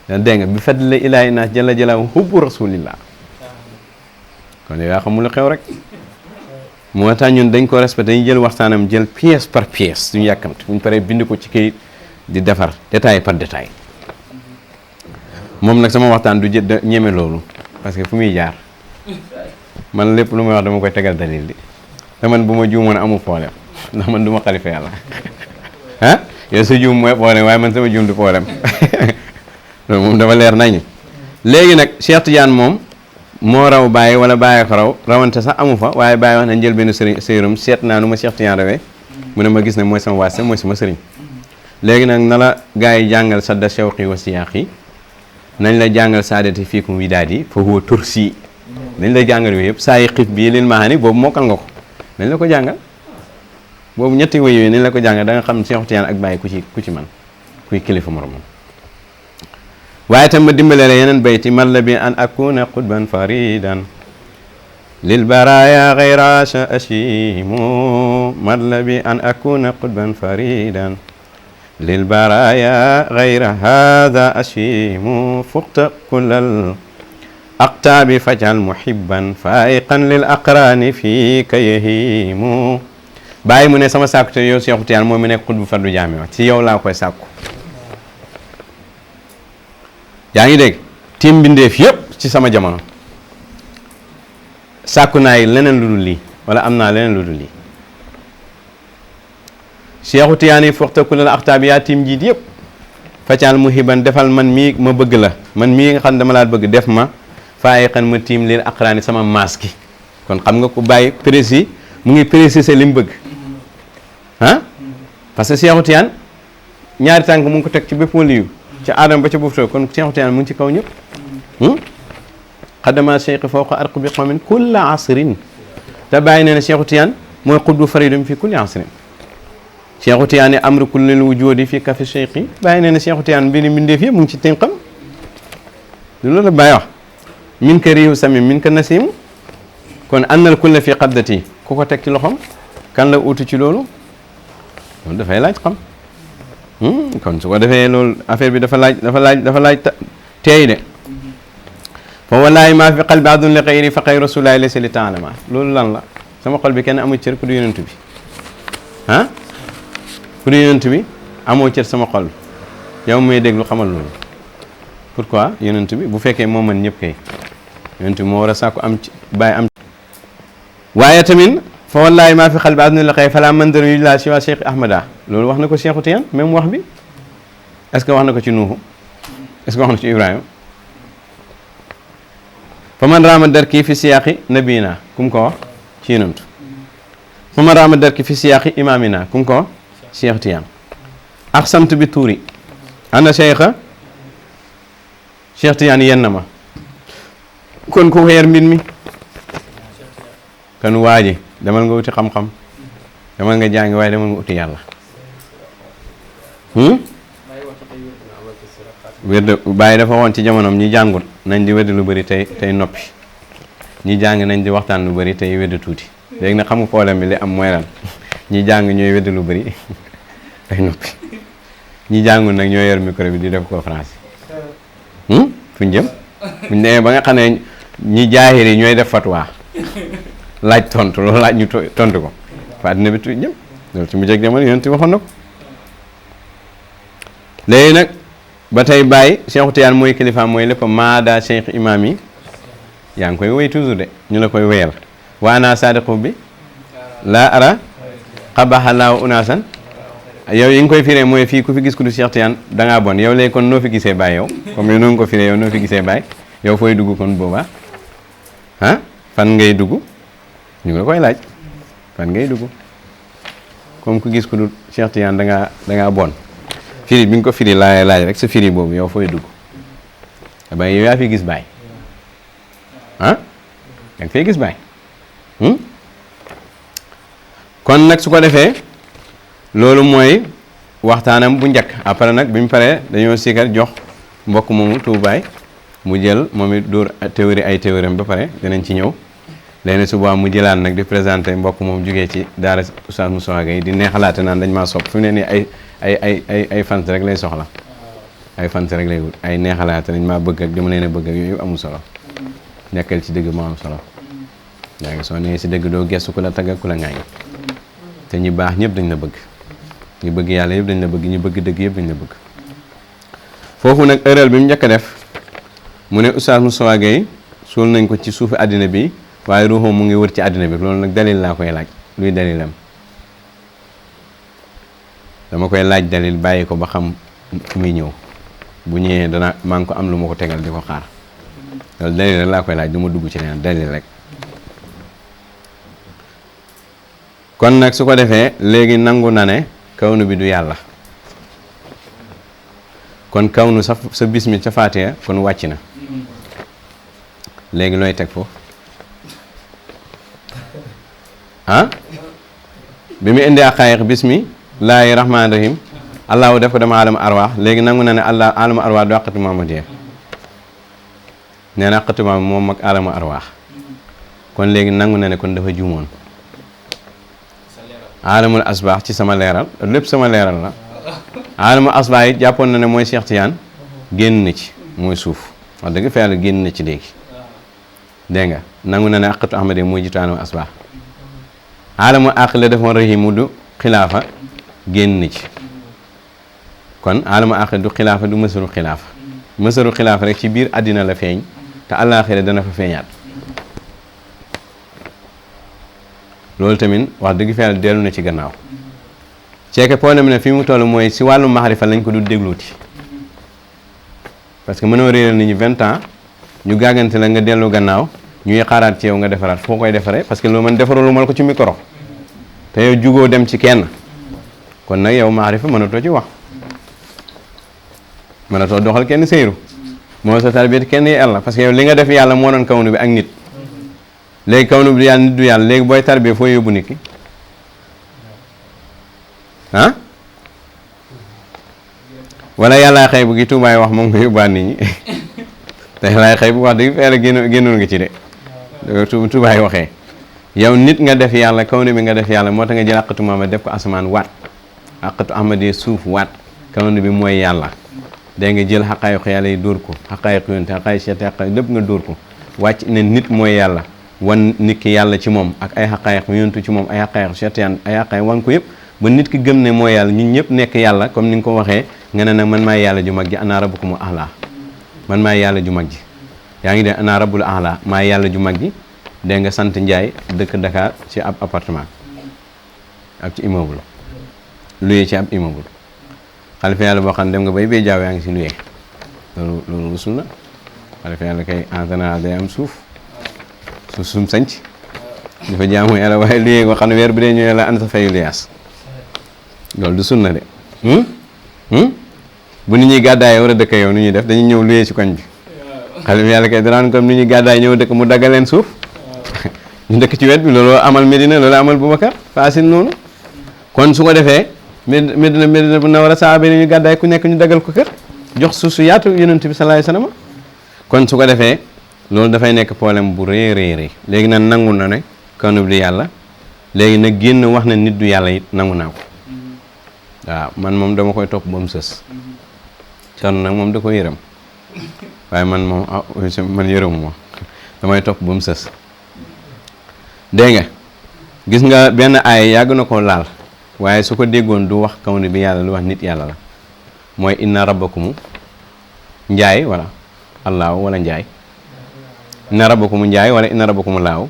dégg nga bi fadli ilaahi naas jalla jalaaluhu hubbu rasulillah kon yow yaa xamul lu xew rek moo tax ñun dañ ko respecté dañuy jël waxtaanam jël pièce par pièce duñu yàkkamti buñ paree bind ko ci kayit di defar détail par détail moom nag sama waxtaan du jë ñeme loolu parce que fu muy jaar man lépp lu may wax dama koy tegal dalil di te man bu ma juumoon amul problème ndax man du ma xalifa yàlla ah yow sa juum mooy problème waaye man sama juum du problème loolu moom dafa leer nañu léegi nag Cheikh Tidiane moom moo raw bàyyi wala bàyyi ko raw rawante sax amu fa waaye bàyyi wax na njël benn sëriñ seet naa nu ma Cheikh Tidiane rawee mu ne ma gis ne mooy sama waase mooy sama sëriñ léegi nag na la gars yi jàngal sadda shawqi wa siyaaqi nañ la jàngal saadati fiikum widaadi fa huwa tursi dañ la jàngal yooyu yëpp saa yi xif bii lil maani boobu mokkal nga ko dañ la ko jàngal boobu ñetti woy yooyu nañ la ko jàngal da nga xam Cheikh Tidiane ak bàyyi ku ci man kuy kilifa moromam waaye tam ma dimbale la yeneen bayti man la bi an akuna qutban faridan lil baraya ghayra ashimu man la bi an akuna qutban faridan lil baraya ghayra hadha ashimu fuqta kullal aqtaabi fajal muhibban faiqan lil aqrani fii ka yahimu bàyyi mu ne sama sàkku te yow Cheikh Tidiane moom mu nekk xutbu fardu jaami wax ci yow laa koy sàkku yaa ngi dégg tiim mbindeef yëpp ci sama jamono sàkku naa yi leneen lu dul lii wala am naa leneen lu dul lii Cheikh Tidiane yi foxta kulal aqtaabi yaa tiim jiit yëpp fajal muhibban defal man mii ma bëgg la man mii nga xam dama laa bëgg def ma faaye xan ma tiim leen aqraani sama maas gi kon xam nga ko bàyyi précis mu ngi préciser li mu bëgg ah parce que Cheikh Tidiane ñaari tànk mu ngi ko teg ci bépp waliyu ci aadama ba ca buuf kon Cheikh Tidiane mu ngi ci kaw ñëpp xadama cheikh fawqa arq bi qawmin kulla asrin te bàyyi nee na Cheikh Tidiane mooy xutbu faridum fi kulli asrin Cheikh Tidiane amru kullil wujudi fi kafi cheikh yi bàyyi nee na Cheikh Tidiane mbiri mbindeef yëpp mu ngi ci tënkam loolu la bàyyi wax min ka riihu sami min ka nasimu kon annal kulla fi qabdati ku ko teg ci loxom kan la utu ci loolu dafay laaj xam kon su ko defee loolu affaire bi dafa laaj teey de fa wallahi maa fi qalbi adun li xayri fa xayru rasulaay laysa li taalama loolu lan la sama xol bi kenn amul cër ku du yonent bi ah ku du yonent bi amoo cër sama xol bi yow may déglu xamal loolu pourquoi yonent bi bu fekkee moo mën ñëpp kay yonent bi moo war a sàkku am ci bàyyi am waaye tamit fa wallaahi maa fi xal bi aduna la xëy fala mandaru yu laa si waa Cheikh Ahmada loolu wax na ko Cheikhu Tiyaan même wax bi est-ce que wax na ko ci Nuuhu est-ce que wax na ci Ibrahima fa man raama darki fi siyaaqi nabiyina kum ko wax ci yonent fa man raama darki fi siyaaqi imaamina kum ko wax Cheikh Tiyaan aqsamtu bi tuuri ana cheikha Cheikh Tiyaan yenn ma kon ku xeer mbir mi kon waaji demal nga wuti xam-xam demal nga jàngi waaye demal nga uti yàlla wérd bàyyi dafa woon ci jamonoom ñi jàngut nañ di wedd lu bëri tey noppi ñi jàng nañ di waxtaan lu bëri tey wedd tuuti léegi nag xam nga problème bi li am mooy lan ñi jàng ñooy wedd lu bëri tey noppi ñi jàngul nag ñoo yor micro bi di def conférence fuñ jëm fuñ demee ba nga xam ne ñi jaahir yi ñooy def fatwa laaj tontu loolu laaj ñu tontu ko fa àddina bi tu jëm loolu ci mu jeg jamono yonent waxoon na ko léegi nag ba tey bàyyi Cheikhu Tiyaan mooy kilifaam mooy lépp maada cheikh imam yi yaa ngi koy wéy toujours de ñu la koy wéyal waana sadiqu bi laa ara xabaxalaaw unaasan yow yi nga koy firee mooy fii ku fi gis ku du Cheikh Tiyaan dangaa bon yow léegi kon noo fi gisee bàyyi yow comme yow noonu ko firee yow noo fi gisee bàyyi yow fooy dugg kon boobaa ah fan ngay dugg ñu ngi la koy laaj fan ngay dugg comme ku gis ku du Cheikh Tiyaan dangaa bon firi bi nga ko firi laaj rek sa firi boobu yow fooy dugg ba yow yaa fi gis baay ah da nga fay gis baay kon nag su ko defee loolu mooy waxtaanam bu njëkk après nag bi mu paree dañoo sikar jox mbokk moomu tuubaay mu jël moom it dóor théorie ay théorie ba pare dinañ ci ñëw léegi suba mu jëlaat nag di présenté mbokk moom jugee ci daara Oustaz Moussa Gueye di neexalaate naan dañ maa sopp fi mu ne nii ay fans rek lay soxla ay fans rek lay wut ay neexalaate dañ maa bëgg ak dama leen a bëgg ak yooyu amul solo nekkal ci dëgg moo am solo yaa ngi soo nee si dëgg doo gestu ku la tagg ak ku la ŋaañ te ñi baax ñëpp dañ la bëgg ñu bëgg yàlla yëpp dañ la bëgg ñu bëgg dëgg yëpp dañ la bëgg foofu nag erreur bi mu njëkk a def mu ne Oustaz Moussa Gueye suul nañ ko ci suufi àddina bi waaye ruuxam mu ngi wër ci àddina bi loolu nag dalil laa koy laaj luy dalilam dama koy laaj dalil bàyyi ko ba xam fu muy ñëw bu ñëwee dana maa ngi ko am lu ma ko tegal di ko xaar loolu dalil rek laa koy laaj du ma dugg ci leneen dalil rek kon nag su ko defee léegi nangu na ne kawnu bi du yàlla kon kawnu sa bismi ca Faatiha kon wàcc na léegi looy teg foofu ah bi mu indi aqaayiq bismi laahi rahmaani rahim allahu def ko dama alama arwaax léegi nangu na ne allah alama arwaax du àqatu Muhammadiyya nee na àqatu Muhammad moom ak alama arwaax kon léegi nangu na ne kon dafa juumoon alamul asbaax ci sama leeral lépp sama leeral la alamul asbaax yi jàppoon na ne mooy Cheikh Tiyaan génn na ci mooy suuf wax dëgg fa yàlla génn na ci léegi dégg nga nangu na ne àqatu Ahmadiyya mooy jiitu alamul asbaax alamul àq la defoon rahimu du xilaafa génn na ci kon alamul àq du xilaafa du mësaru xilaafa mësaru xilaafa rek ci biir àddina la feeñ te àllaaxira dana fa feeñaat loolu tamit wax dëgg fa yàlla dellu na ci gannaaw ceeke problème ne fi mu toll mooy si wàllu maxarifa lañ ko du dégluuti parce que mënoo réeral nit ñi 20 ans ñu gàggante la nga dellu gannaaw ñuy xaaraat ci yow nga defaraat foo koy defaree parce que loolu man defarulu mal ko ci micro te yow jugoo dem ci kenn kon nag yow maxarifa mënatoo ci wax mënatoo doxal kenn seyru moo sa tarbiyat kenn yi yàlla parce que yow li nga def yàlla moo doon kawnu bi ak nit léegi kawnu bi yàlla nit du yàlla léegi booy tarbiyee foo yóbbu nit ki ah wala yàllaa xëy bu gi tuubaay wax moom nga yóbbaat nit ñi te yàllaa xëy bu wax dëgg feela génnoon nga ci de tuubaay waxee yow nit nga def yàlla kawnu bi nga def yàlla moo tax nga jël àqatu Muhammad def ko asamaan waat àqatu Ahmadiyya suuf waat kawnu bi mooy yàlla dégg nga jël xaqaayiq yàlla yi dóor ko xaqaayiq yonte xaqaayiq seet xaqaayiq lépp nga dóor ko wàcc ne nit mooy yàlla wan nit ki yàlla ci moom ak ay xaqaayiq yontu ci moom ay xaqaayiq seet ay xaqaayiq wan ko yëpp ba nit ki gëm ne mooy yàlla ñun ñëpp nekk yàlla comme ni nga ko waxee nga ne nag man maay yàlla ju mag ji ana rabbukumul a'laa man maay yàlla ju mag ji yaa ngi de ana rabbul a'laa maay yàlla ju mag ji dégg nga sant Njaay dëkk Dakar ci ab appartement ak ci immeuble luyee ci ab immeuble xalifa yàlla boo xam ne dem nga bay bee jaaw yaa ngi si luyee loolu rusul na xalifa yàlla kay en général day am suuf sum sanc dafa jaamu yàlla waaye luyee ko xam ne weer bi dee ñëwee la an sa fayu liyaas loolu du sunna de bu nit ñuy gàddaay war a dëkk yow nu ñuy def dañuy ñëw luyee ci koñ bi xalifa yàlla kay danaan comme ni ñuy gàddaay ñëw dëkk mu daggal leen suuf ñu dëkk ci wet bi loolu amal Medina loolu amal Boubacar facile noonu kon su ko defee Medina bu na war a saaba yi ñu gàddaay ku nekk ñu daggal ko kër jox suuf su yaatu yonent bi sallallahu alayhi wasallam kon su ko defee loolu dafay nekk problème bu rëy léegi nag nangu na ne kanu bi yàlla léegi nag génn wax na nit du yàlla it nangu naa ko waaw man moom dama koy topp ba mu sës kon nag moom da ko yërëm waaye man moom man yërëmu ma damay topp ba mu sës dégg nga gis nga benn aay yàgg na ko laal waaye su ko déggoon du wax kaw ni bi yàlla lu wax nit yàlla la mooy inna rabbakumu njaay wala allahu wala njaay inna rabbakumu njaay wala inna rabbakumu laaw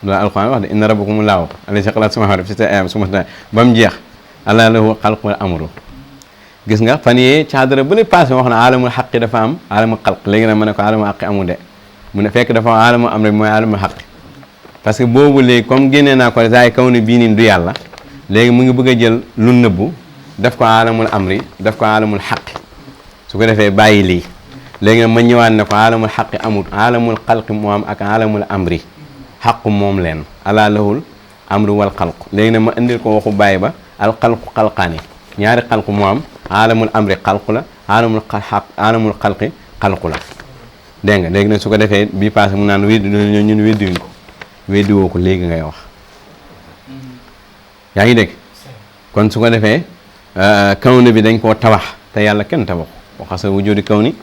loolu alxuraan wax de inna rabbakumu laaw alayhi xalaat sama xarab si ayam suma ba mu jeex allah lahu xalqu wal amru gis nga fan yee caadara bu ne passé wax na alamul xaqi dafa am alamul xalq léegi nag ma ne ko alamul xaqi amul de mu ne fekk dafa am alamul amri mooy alamul xaqi parce que boobu léegi comme génnee naa ko saay kaw ni bii nii du yàlla léegi mu ngi bëgg a jël lu nëbbu daf ko alamul amri daf ko alamul xaqi su ko defee bàyyi lii léegi nag ma ñëwaat ne ko alamul xaqi amul alamul xalqi moo am ak alamul amri xaqu moom leen ala lahul amru wal xalq léegi nag ma indil ko waxu bàyyi ba al xalqu xalqaani ñaari xalqu moo am alamul amri xalqu la alamul xalqi xalqu la dégg nga léegi nag su ko defee bii passé mu naan weddi ñun weddiwuñ ko weddi woo ko léegi ngay wax yaa ngi dégg kon su ko defee kawni bi dañ koo tabax te yàlla kenn tabax waxasa wujudi kawni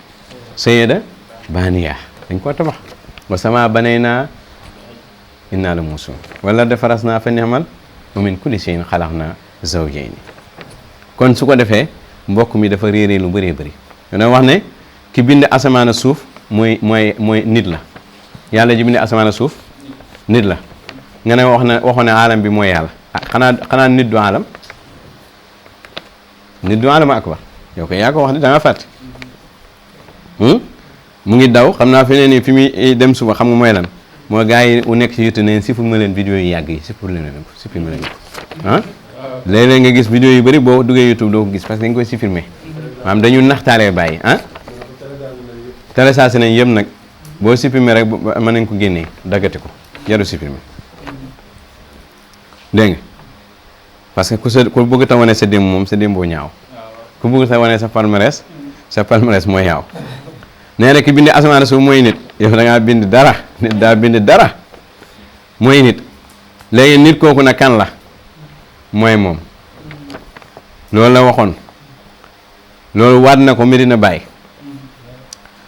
sayyida baniya dañ koo tabax wa sama banayna inna la muusun wala defaras naa fa ni'mal wa min kulli shay'in xalaqna zawjayni kon su ko defee mbokk mi dafa réeree lu bëree bëri dana wax ne ki bind asamaan a suuf mooy nit la yàlla ji bind asamaan a suuf nit la nga ne waxoon ne alam bi mooy yàlla xanaa nit du alam nit du alam akbar yow ko yaa ko wax ne da nga fàtte mu ngi daw xam naa fi ne nii fi muy dem suba xam nga mooy lan moo gars yi u nekk ci YouTube neen supprimer leen vidéo yu yàgg yi supprimer leen ko ah léeg-léeg nga gis vidéo yu bëri boo duggee YouTube doo ko gis parce que dañ koy supprimer maanaam dañu naxtaalee bàyyi téléchargé nañ yëpp nag boo supprimer rek mën nañ ko génnee daggate ko jaru supprimer dégg nga parce que ku bëgg ta wane sa démb moom sa démb boo ñaaw ku bëgg ta wane sa palmarès mooy ñaaw nee na ki bind asamaan suuf mooy nit yow da ngaa bind dara nit daa bind dara mooy nit léegi nit kooku na kan la mooy moom loolu la waxoon loolu waat na ko Medina Baye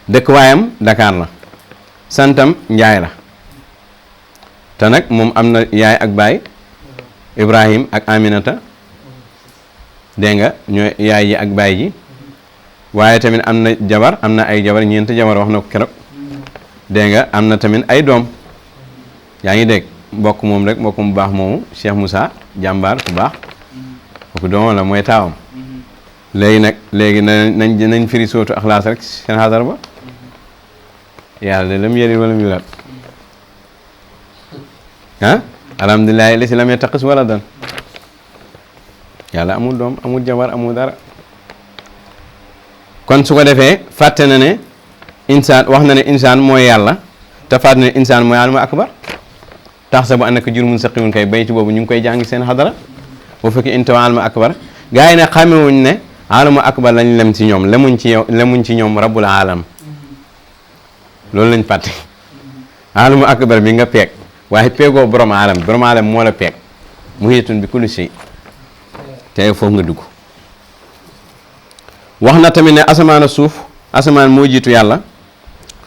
dëkk waayam Dakar la santam Njaay la te nag moom am na yaay ak baay Ibrahim ak Aminata dégg nga ñooy yaay ji ak baay ji waaye tamit am na jabar am na ay jabar ñeenti jabar wax na ko keroog dégg nga am na tamit ay doom yaa ngi dégg mbokk moom rek mbokk mu baax moomu Cheikh Moussa jàmbaar ku baax kooku doomam la mooy taawam léegi nañ firi sootu Axlaas rek seen xadar ba yàlla de lam yelid walam yulad alhamdulilahi la si lam yattaqis waladan yàlla amul doom amul jabar amul dara kon su ko defee fàtte na ne insaan wax na ne insaan mooy yàlla te fàtte na ne insaan mooy alamul akbar tax sa bu ànd ak jurumun saqiwun kay bay ci boobu ñu ngi koy jàngi seen xadara boo fekkee intawa alamul akbar gars yi ne xamewuñ ne alamul akbar lañ lem ci ñoom lemuñ ci ñoom rabbul alam loolu lañ fàtte alamul akbar bi nga peeg waaye peegoo borom alam moo la peeg muhiitun bi kulli shay te foofu nga dugg wax na tamit ne asamaan suuf asamaan moo jiitu yàlla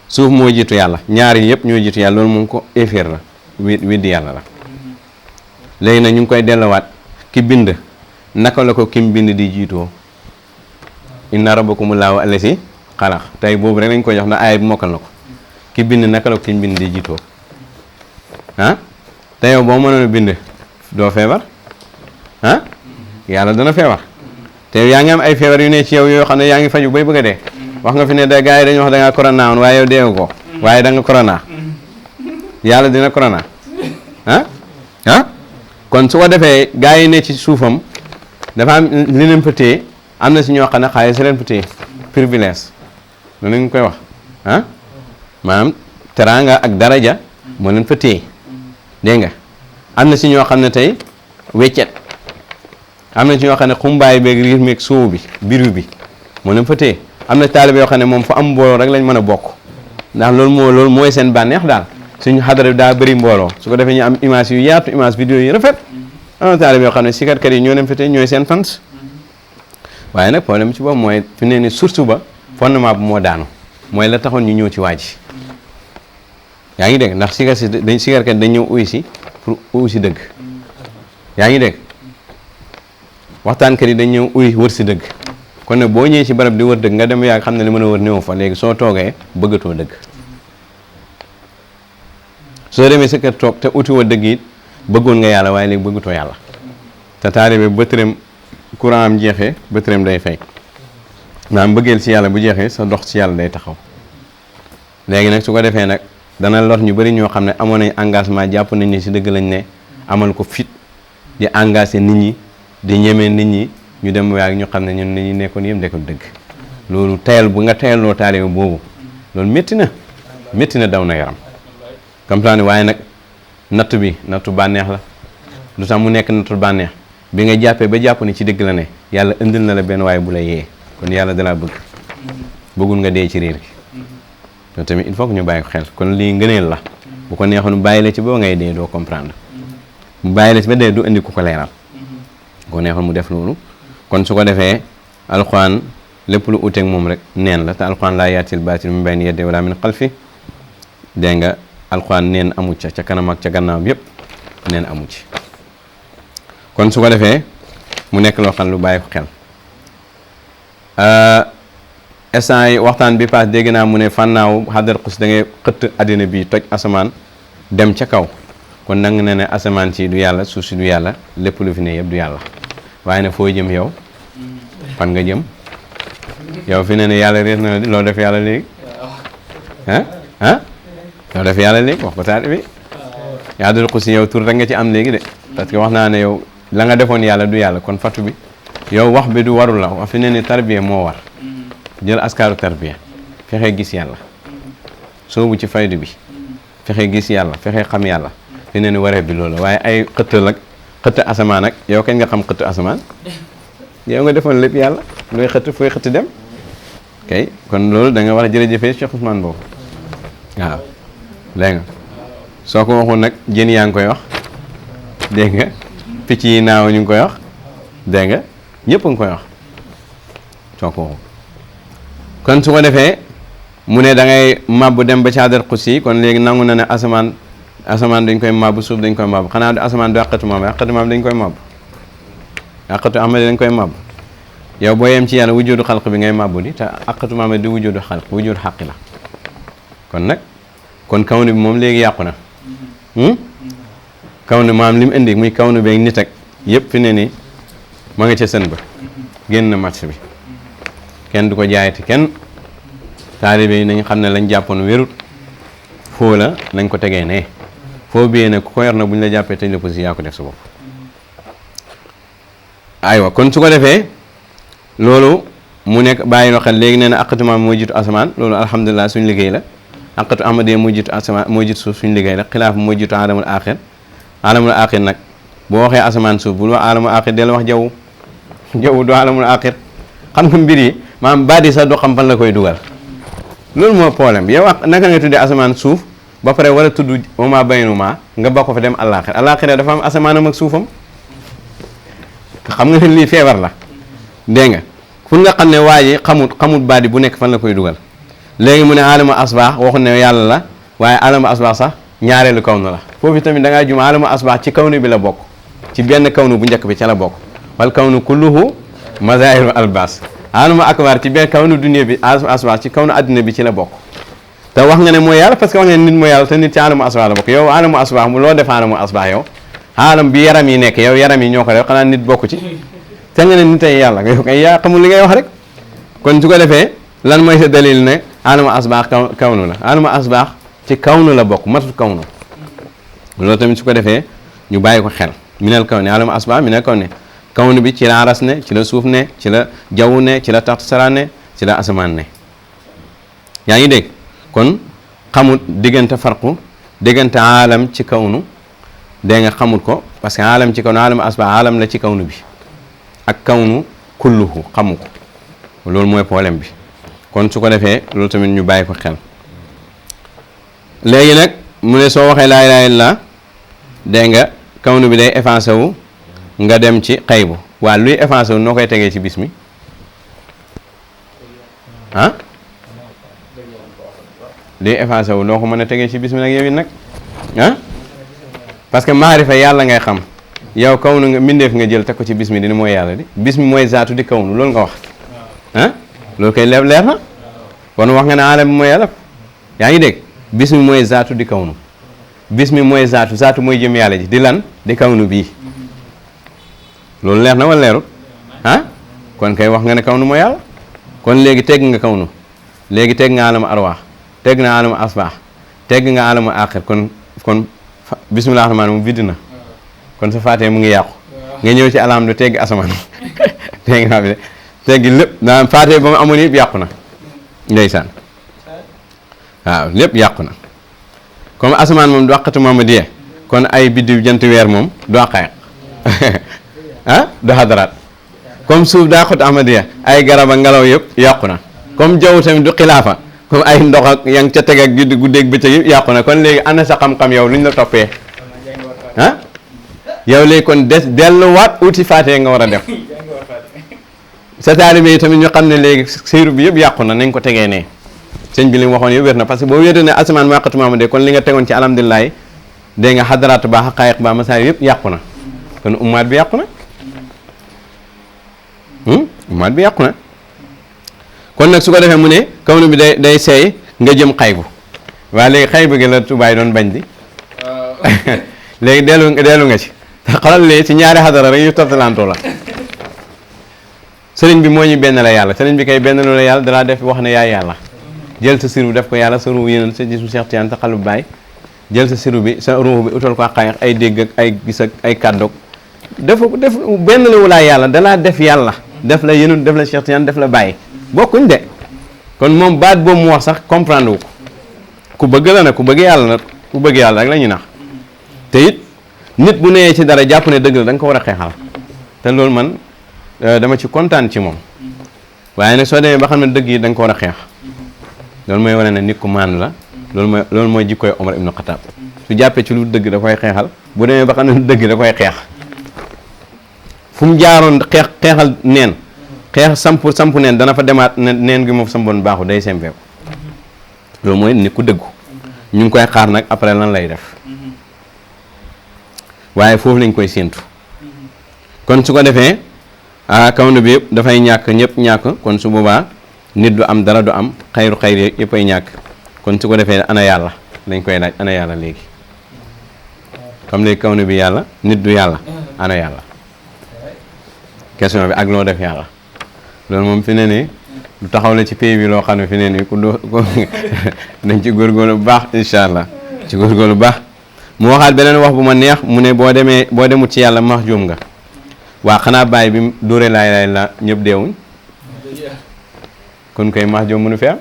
suuf moo jiitu yàlla ñaari yëpp ñoo jiitu yàlla loolu moom ko éféer la weddi yàlla la léegi nag ñu ngi koy delluwaat ki bind naka la ko kim bind di jiitoo inna rabbakumullahu allazi xalaq tey boobu rek lañ koy jox na aaya bi mokkal na ko ki bind naka la ko kim bind di jiitoo ah te yow boo mënoon a bind doo feebar ah yàlla dana feebar te yaa ngi am ay feebar yu ne ci yow yoo xam ne yaa ngi faju bay bëgg a dee wax nga fi ne da gars yi dañuy wax da ngaa corona woon waaye yow deewu ko waaye da nga corona yàlla dina corona kon su ko defee gars yi ne ci suufam dafa am li leen fa téye am na si ñoo xam ne xaalis si leen fa téye privilège loolu la ñu koy wax maanaam teraanga ak daraja moo leen fa téye dégg nga am na si ñoo xam ne tey weccet am na si ñoo xam ne xumbaay beeg riir meeg soow bi biru bi moo leen fa téye am na taalibe yoo xam ne moom fa am mbooloo rek lañ mën a bokk ndax loolu mooy seen bànneex daal suñu xadara bi daa bëri mbooloo su ko defee ñu am image yu yaatu image vidéo yi rafet am na taalibe yoo xam ne sikarkat yi ñoo leen fa téye ñooy seen fans waaye nag problème ci boobu mooy fi ne ni surtout ba fondement bu moo daanu mooy la taxoon ñu ñëw ci waa ji yaa ngi dégg ndax sikarkat dañ ñëw uy si pour uy si dëgg yaa ngi dégg waxtaankat yi dañ ñëw uy wër si dëgg kon nag boo ñëwee ci barab di wër dëgg nga dem yaa xam ne li mën a wër néew fa léegi soo toogee bëggatoo dëgg soo demee sa kër toog te uti woo dëgg it bëggoon nga yàlla waaye léegi bëggatoo yàlla te taalibe bëtëreem courant am jeexee bëtëreem day fay maanaam bëggeel ci yàlla bu jeexee sa dox ci yàlla day taxaw léegi nag su ko defee nag dana lor ñu bëri ñoo xam ne amoon nañ engagement jàpp nañ ni ci dëgg lañ ne amal ko fit di engagé nit ñi di ñemee nit ñi ñu dem waag ñu xam ne ñun nit ñi nekkoon yëpp nekkul dëgg loolu tayal bu nga tayaloo taalibe boobu loolu métti na daw na yaram comme waaye nag nattu bànneex la lu tax mu nekk nattu bànneex bi nga jàppee ba jàpp ne ci dëgg la ne yàlla indil na la benn waaye bu la yee kon yàlla dalaa bëggul nga dee ci réer gi te tamit il faut que ñu bàyyi ko xel kon lii ngëneel la bu ko neexoon bàyyi la ci ba ngay dee doo comprendre mu bàyyi la ci ba dee du indi ku ko leeral bu ko neexoon mu def loolu kon su ko defee alxuraan lépp lu uteeg moom rek neen la te alxuraan laa yaatil baatil min bayni yadayhi wala min xalfi dégg nga alxuraan neen amu ca kanam ak ca gannaaw yépp neen amu ci kon su ko defee mu nekk loo xam lu bàyyi ko xel instant yi waxtaan bi paas dégg naa mu ne fànnaaw xadar xus da ngay xëtt àddina bi toj asamaan dem ca kaw kon nang ne ne asamaan si du yàlla suuf si du yàlla lépp lu fi ne yëpp du yàlla waaye ne foo jëm yow fan nga jëm yow fi ne ne yàlla réer na loo def yàlla léegi loo def yàlla léegi wax ko taat bi xadar xus yow tur rek nga ci am léegi de parce que wax naa ne yow la nga defoon yàlla du yàlla kon fatu bi yow wax bi du warul la wax fi ne ni tarbiya moo war jël askaaru tarbiya fexe gis yàlla soobu ci faydu bi fexe gis yàlla fexe xam yàlla fi ne ni waree bi loolu waaye ay xëtt asamaan ak yow kañ nga xam xëtt asamaan yow nga defoon lépp yàlla looy xëtt fooy xëtt dem kay kon loolu da nga war a jërëjëfee Cheikh Ousmane boobu waaw léegi nga soo ko waxul nag jën yaa ngi koy wax dégg nga picc yi naaw ñu ngi koy wax dégg nga ñëpp a ngi koy wax soo ko waxul kon su ko defee mu ne da ngay màbb dem ba ci Hadar Xussi kon léegi nangu na ne asamaan dañ koy màbb suuf dañ koy màbb xanaa du asamaan du àqatu maam dañ koy màbb àqatu Ahmad dañ koy màbb yow boo yem ci yàlla wujudu xalq bi ngay màbb di te àqatu maam di wujudu xalq wujudu xaqi la kon nag kon kawnu bi moom léegi yàqu na kawnu maam li mu indi muy kawnu beeg nit ak yëpp fi ne ni ma nga ca sën ba génn na match bi kenn du ko jaayati kenn taalibe yi nañ xam ne lañ jàppoon wérut foo la nañ ko tegee ne foo biyee ne ku ko yor na bu ñu la jàppee tëj la ko si yaa ko def sa bopp aywa kon su ko defee loolu mu nekk bàyyi loo xel léegi nee na aqatu maam mooy jiitu asamaan loolu alhamdulilah suñu liggéey la aqatu ahmadiyya mooy jiitu asamaan mooy jiitu suuf suñu liggéey la xilaaf mooy jiitu alamul axir nag boo waxee asamaan suuf bul wax alamul axir del wax jaww du alamul axir xam nga mbir yi maanaam baat yi sax doo xam fan la koy dugal loolu moo problème yow naka nga tuddee asamaan suuf ba pare war a tudd wama baynuma nga bokk fa dem àllaaxira dafa am asamaanam ak suufam xam nga ne lii feebar la dégg nga pour nga xam ne waa ji xamut baat yi bu nekk fan la koy dugal léegi mu ne alama asbaax waxu ne yàlla la waaye alama asbaax sax ñaareelu kawnu la foofu tamit da ngaa jum alama asbaax ci kawnu bi la bokk ci benn kawnu bu njëkk bi ca la bokk wal kawnu kulluhu mazaahiru albas alama akbar ci benn kawnu dunya bi alama asbaax ci kawnu adduna bi ci la bokk te wax nga ne mooy yàlla parce que wax nga ne nit mooy yàlla te nit ci alamu asbaax la bokk yow alamu asbaax mu loo def alamu asbaax yow alam bi yaram yi nekk yow yaram yi ñoo ko def xanaa nit bokk ci te nga ne nit ay yàlla yow kay yaa xamul li ngay wax rek kon su ko defee lan mooy sa dalil ne alamu asbaax kawnu la alamu asbaax ci kawnu la bokk matut kawnu loolu tamit su ko defee ñu bàyyi ko xel minal kawni alamu asbaax minal kawnu bi ci la aras ne ci la suuf ne ci la jaww ne ci la taxtu sara ne ci la asamaan ne yaa ngi dégg kon xamut diggante farqu diggante aalam ci kawnu dégg nga xamut ko parce que aalam ci kawnu aalam asbaax aalam la ci kawnu bi ak kawnu kulluhu xamu ko loolu mooy problème bi kon su ko defee loolu tamit ñu bàyyi ko xel léegi nag mu ne soo waxee laa ilaaha illallaah dégg nga kawnu bi day effacé wu nga dem ci xaybu waa luy effacé wu noo koy tegee ci bis mi ah luy effacé wu noo ko mën a tegee ci bis mi nag yow it nag ah parce que maarifa yàlla ngay xam yow kawnu nga mbindeef nga jël teg ko ci bis mi dina mooy yàlla di bis mi mooy zaatu di kawnu loolu nga wax ah loolu koy leer na kon wax nga ne alam bi mooy yàlla yaa ngi dégg bis mi mooy zaatu di kawnu bis mi mooy zaatu mooy jëm yàlla ji di lan di kawnu bii loolu leer na wala leerut ah kon kay wax nga ne kawnu mooy yàlla kon léegi tegg nga kawnu léegi tegg nga alama arwaax tegg nga alama asbaax tegg nga alama aaxir kon bismillah rahmaan mu bidd na kon sa faatee mu ngi yàqu nga ñëw ci alhamdu tegg asamaan tegg nga bi teggi lépp daa faatee ba mu amoon yëpp yàqu na ndeysaan waaw lépp yàqu na comme asamaan moom du àqatu Muhammadiya kon ay biddiw jant weer moom du àqaayiq ah du xadaraat comme suuf daa xut Ahmadiya ay garab ak ngelaw yëpp yàqu na comme jaww tamit du xilaafa comme ay ndox ak yaa ngi ca teg ak guddeeg bëccëg yëpp yàqu na kon léegi ana sa xam-xam yow lu ñu la toppee ah yow léegi kon delluwaat uti faatee nga war a def sa taalibe yi tamit ñu xam ne léegi seyru bi yëpp yàqu na nañ ko tegee nee sëñ bi li mu waxoon yëpp wér na parce que boo wéetee ne asamaan mooy àqatu Muhammadiya kon li nga tegoon ci alhamdulilah dégg nga xadaraat ba xaqaayiq ba masaay yëpp yàqu na kon ummaat bi yàqu na ummaat bi yàqu na kon nag su ko defee mu ne kawnu bi day seey nga jëm xaybu waaye léegi xaybu gi la tubaay doon bañ di léegi dellu nga ci te xalal léegi ci ñaari xadara rek yu toftalantoo la sëriñ bi moo ñu benn la yàlla sëriñ bi kay benn la yàlla dalaa def wax ne yaay yàlla jël sa siru def ko yàlla sa ruubu yeneen sa gisu Cheikh Tidiane sa xalub baay jël sa siru bi sa ruubu bi utal ko xaayax ay dégg ak ay gis ak ay kàddoog def benn la wulaay yàlla dalaa def yàlla def la yeneen def la Cheikh Tidiane def la bàyyi bokkuñ de kon moom baat boobu mu wax sax comprendre wu ko ku bëgg la nag ku bëgg yàlla nag ku bëgg yàlla rek la ñuy nax te it nit bu neyee ci dara jàpp ne dëgg la da nga ko war a xeexal te loolu man dama ci kontaan ci moom waaye nag soo demee ba xam ne dëgg yi da nga ko war a xeex loolu mooy wane ne nit ku maan la loolu mooy jikkoy Omar ibnu Xataab su jàppee ci lu dëgg da koy xeexal bu demee ba xam ne lu dëgg da koy xeex fu mu jaaroon xeexal neen xeex samp neen dana fa demaat neen gi moom sampoon baaxu day sempeeku loolu mooy nit ku dëggu ñu ngi koy xaar nag après lan lay def waaye foofu lañ koy séentu kon su ko defee kawnu bi yëpp dafay ñàkk ñëpp ñàkk kon su boobaa nit du am dara du am xayru yëpp ay ñàkk kon su ko defee ana yàlla dañ koy laaj ana yàlla léegi comme léegi kawnu bi yàlla nit du yàlla ana yàlla question bi ak loo def yàlla loolu moom fi ne nii lu taxaw la ci pays bi loo xam ne fi ne nii ku dañ ci góorgóorlu bu baax incha allah ci góorgóorlu bu baax mu waxaat beneen wax bu ma neex mu ne boo demut ci yàlla max juum nga waa xanaa bàyyi bi dóore laay la ñëpp deewuñ kon koy max juum mënu fi am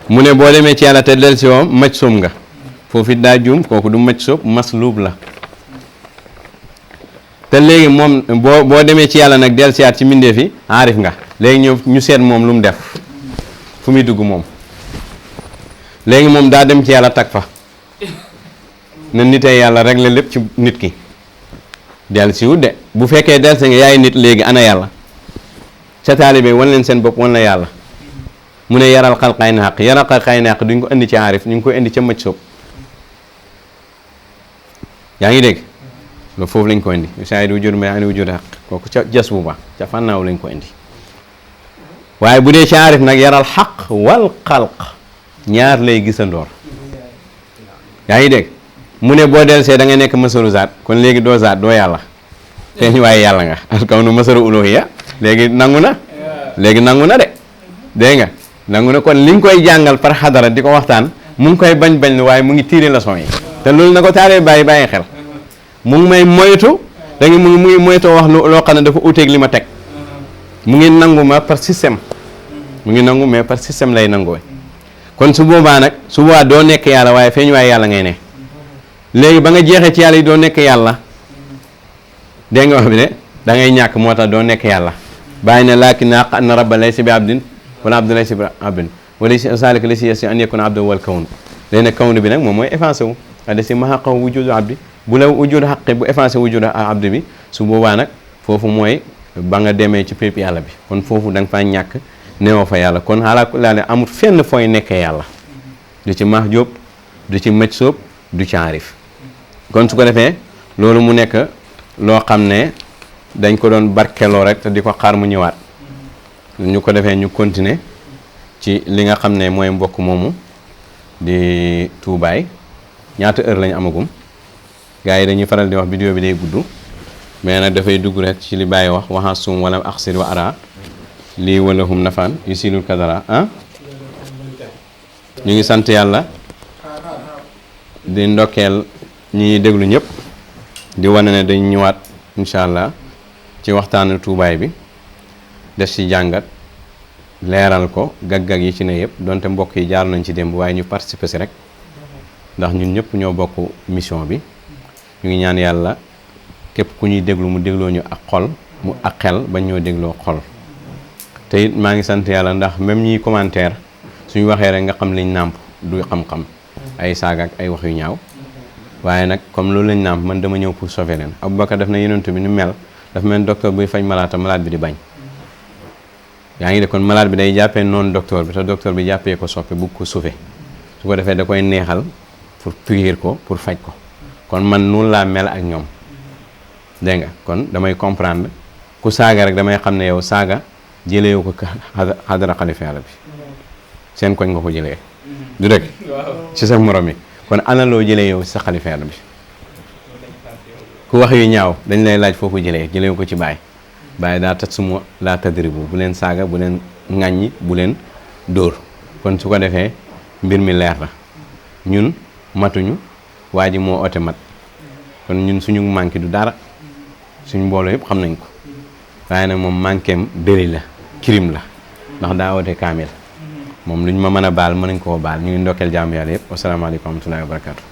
mu ne boo demee ci yàlla te del si woom maj soom nga foofu it daa juum kooku du maj soob masluub la te léegi moom boo demee ci yàlla nag del siyaat ci mbindeef yi aarif nga léegi ñu seet moom lu mu def fu muy dugg moom léegi moom daa dem ci yàlla tag fa na nitee yàlla rek la lépp ci nit ki del si wut de bu fekkee del si nga yaay nit léegi ana yàlla sa taalibe wan leen seen bopp wan la yàlla mu ne yaral xalqaay na xaq yaral xalqaay na xaq duñ ko indi ci aarif ñu ngi koy indi ca mëj soob yaa ngi dégg loolu foofu lañ ko indi saa yi du wujud ma ani wujud xaq kooku ca jas bu ba ca fànnaaw lañ ko indi waaye bu dee ci aarif nag yaral xaq wal xalq ñaar lay gisandoor yaa ngi dégg mu ne boo del see da nga nekk masaru zaat kon léegi doo zaat doo yàlla feeñ waaye yàlla nga al kaw nu masaru uluhiyya léegi nangu na de dégg nga nangu na kon li nga koy jàngal par xadara di ko waxtaan mu ngi koy bañ waaye mu ngi tiire leçon yi te loolu na ko taalee bàyyi xel mu ngi may moytu da nga mu ngi moytoo wax loo xam ne dafa uteeg li ma teg mu ngi nangu ma par système mu ngi nangu mais par système lay nangoo kon su boobaa doo nekk yàlla waaye feeñ waaye yàlla ngay ne léegi ba nga jeexee ci yàlla yi doo nekk yàlla dégg nga wax bi de da ngay ñàkk moo tax doo nekk yàlla bàyyi ne laakin haqqa anna rabba laysa bi abdin wala abdun laysa bi abdin wala zalika laysa yasi an yakuna abdan wal kawn léegi nag kawn bi nag moom mooy effacé wu ada si ma xaqaw wujudu abdi bu la wujudu xaqi bu effacé wujudu abdi bi su boobaa nag foofu mooy ba nga demee ci pépp yàlla bi kon foofu da nga faa ñàkk newoo fa yàlla kon xaalaa laale amul fenn fooy nekkee yàlla du ci max jóob du ci mëj sóob du ci arif kon su ko defee loolu mu nekk loo xam ne dañ ko doon barkeloo rek te di ko xaar mu ñëwaat ñu ko defee ñu continuer ci li nga xam ne mooy mbokk moomu di tuubaay ñaata heure lañu amagum gars yi dañuy faral di wax vidéo bi day gudd mais nag dafay dugg rek ci li bàyyi wax waxa suum wala axsir wa ara lii wala hum nafaan yu silul kadara ñu ngi sant yàlla di ndokkeel ñi déglu ñëpp di wane ne dañ ñëwaat incha allah ci waxtaanu tuubaay bi des ci jàngat leeral ko gag-gag yi ci ne yëpp donte mbokk yi jaar nañ ci démb waaye ñu participer si rek ndax ñun ñëpp ñoo bokk mission bi ñu ngi ñaan yàlla képp ku ñuy déglu mu dégloo ñu ak xol mu ak xel bañ ñoo dégloo xol te it maa ngi sant yàlla ndax même ñiy commentaire suñu waxee rek nga xam liñ nàmp du xam-xam ay saaga ak ay wax yu ñaaw waaye nag comme loolu lañ nàmp man dama ñëw pour sauver leen Aboubacar daf na yonent bi ni mel dafa mel docteur buy faj malaata malade bi di bañ yaa ngi de kon malade bi day jàppee noonu docteur bi te docteur bi jàppee ko soppe bugg ko sauver su ko defee da koy neexal pour prier ko pour faj ko kon man noonu laa mel ak ñoom dégg nga kon damay comprendre ku saaga rek damay xam ne yow saaga jëlee ko xadara xalifa yàlla bi seen koñ nga ko jëlee du dëgg ci sa morom yi kon ana loo jëlee yow sa xalifa yàlla bi ku wax yu ñaaw dañ lay laaj foo ko jëlee ko ci baay daa tat suma laa tadribu bu leen saaga bu leen ŋàññi bu leen dóor kon su ko defee mbir mi leer na ñun matuñu waa ji moo oote mat kon ñun suñu manqué du dara suñu mbooloo yëpp xam nañ ko waaye nag moom manquéem déli la crime la ndax daa oote kaamil moom lu ñu ma mën a baal mën nañ koo baal ñu ngi ndokkeel jàmm yàlla yëpp wasalaamaaleykum wa rahmatullahi wa barakatu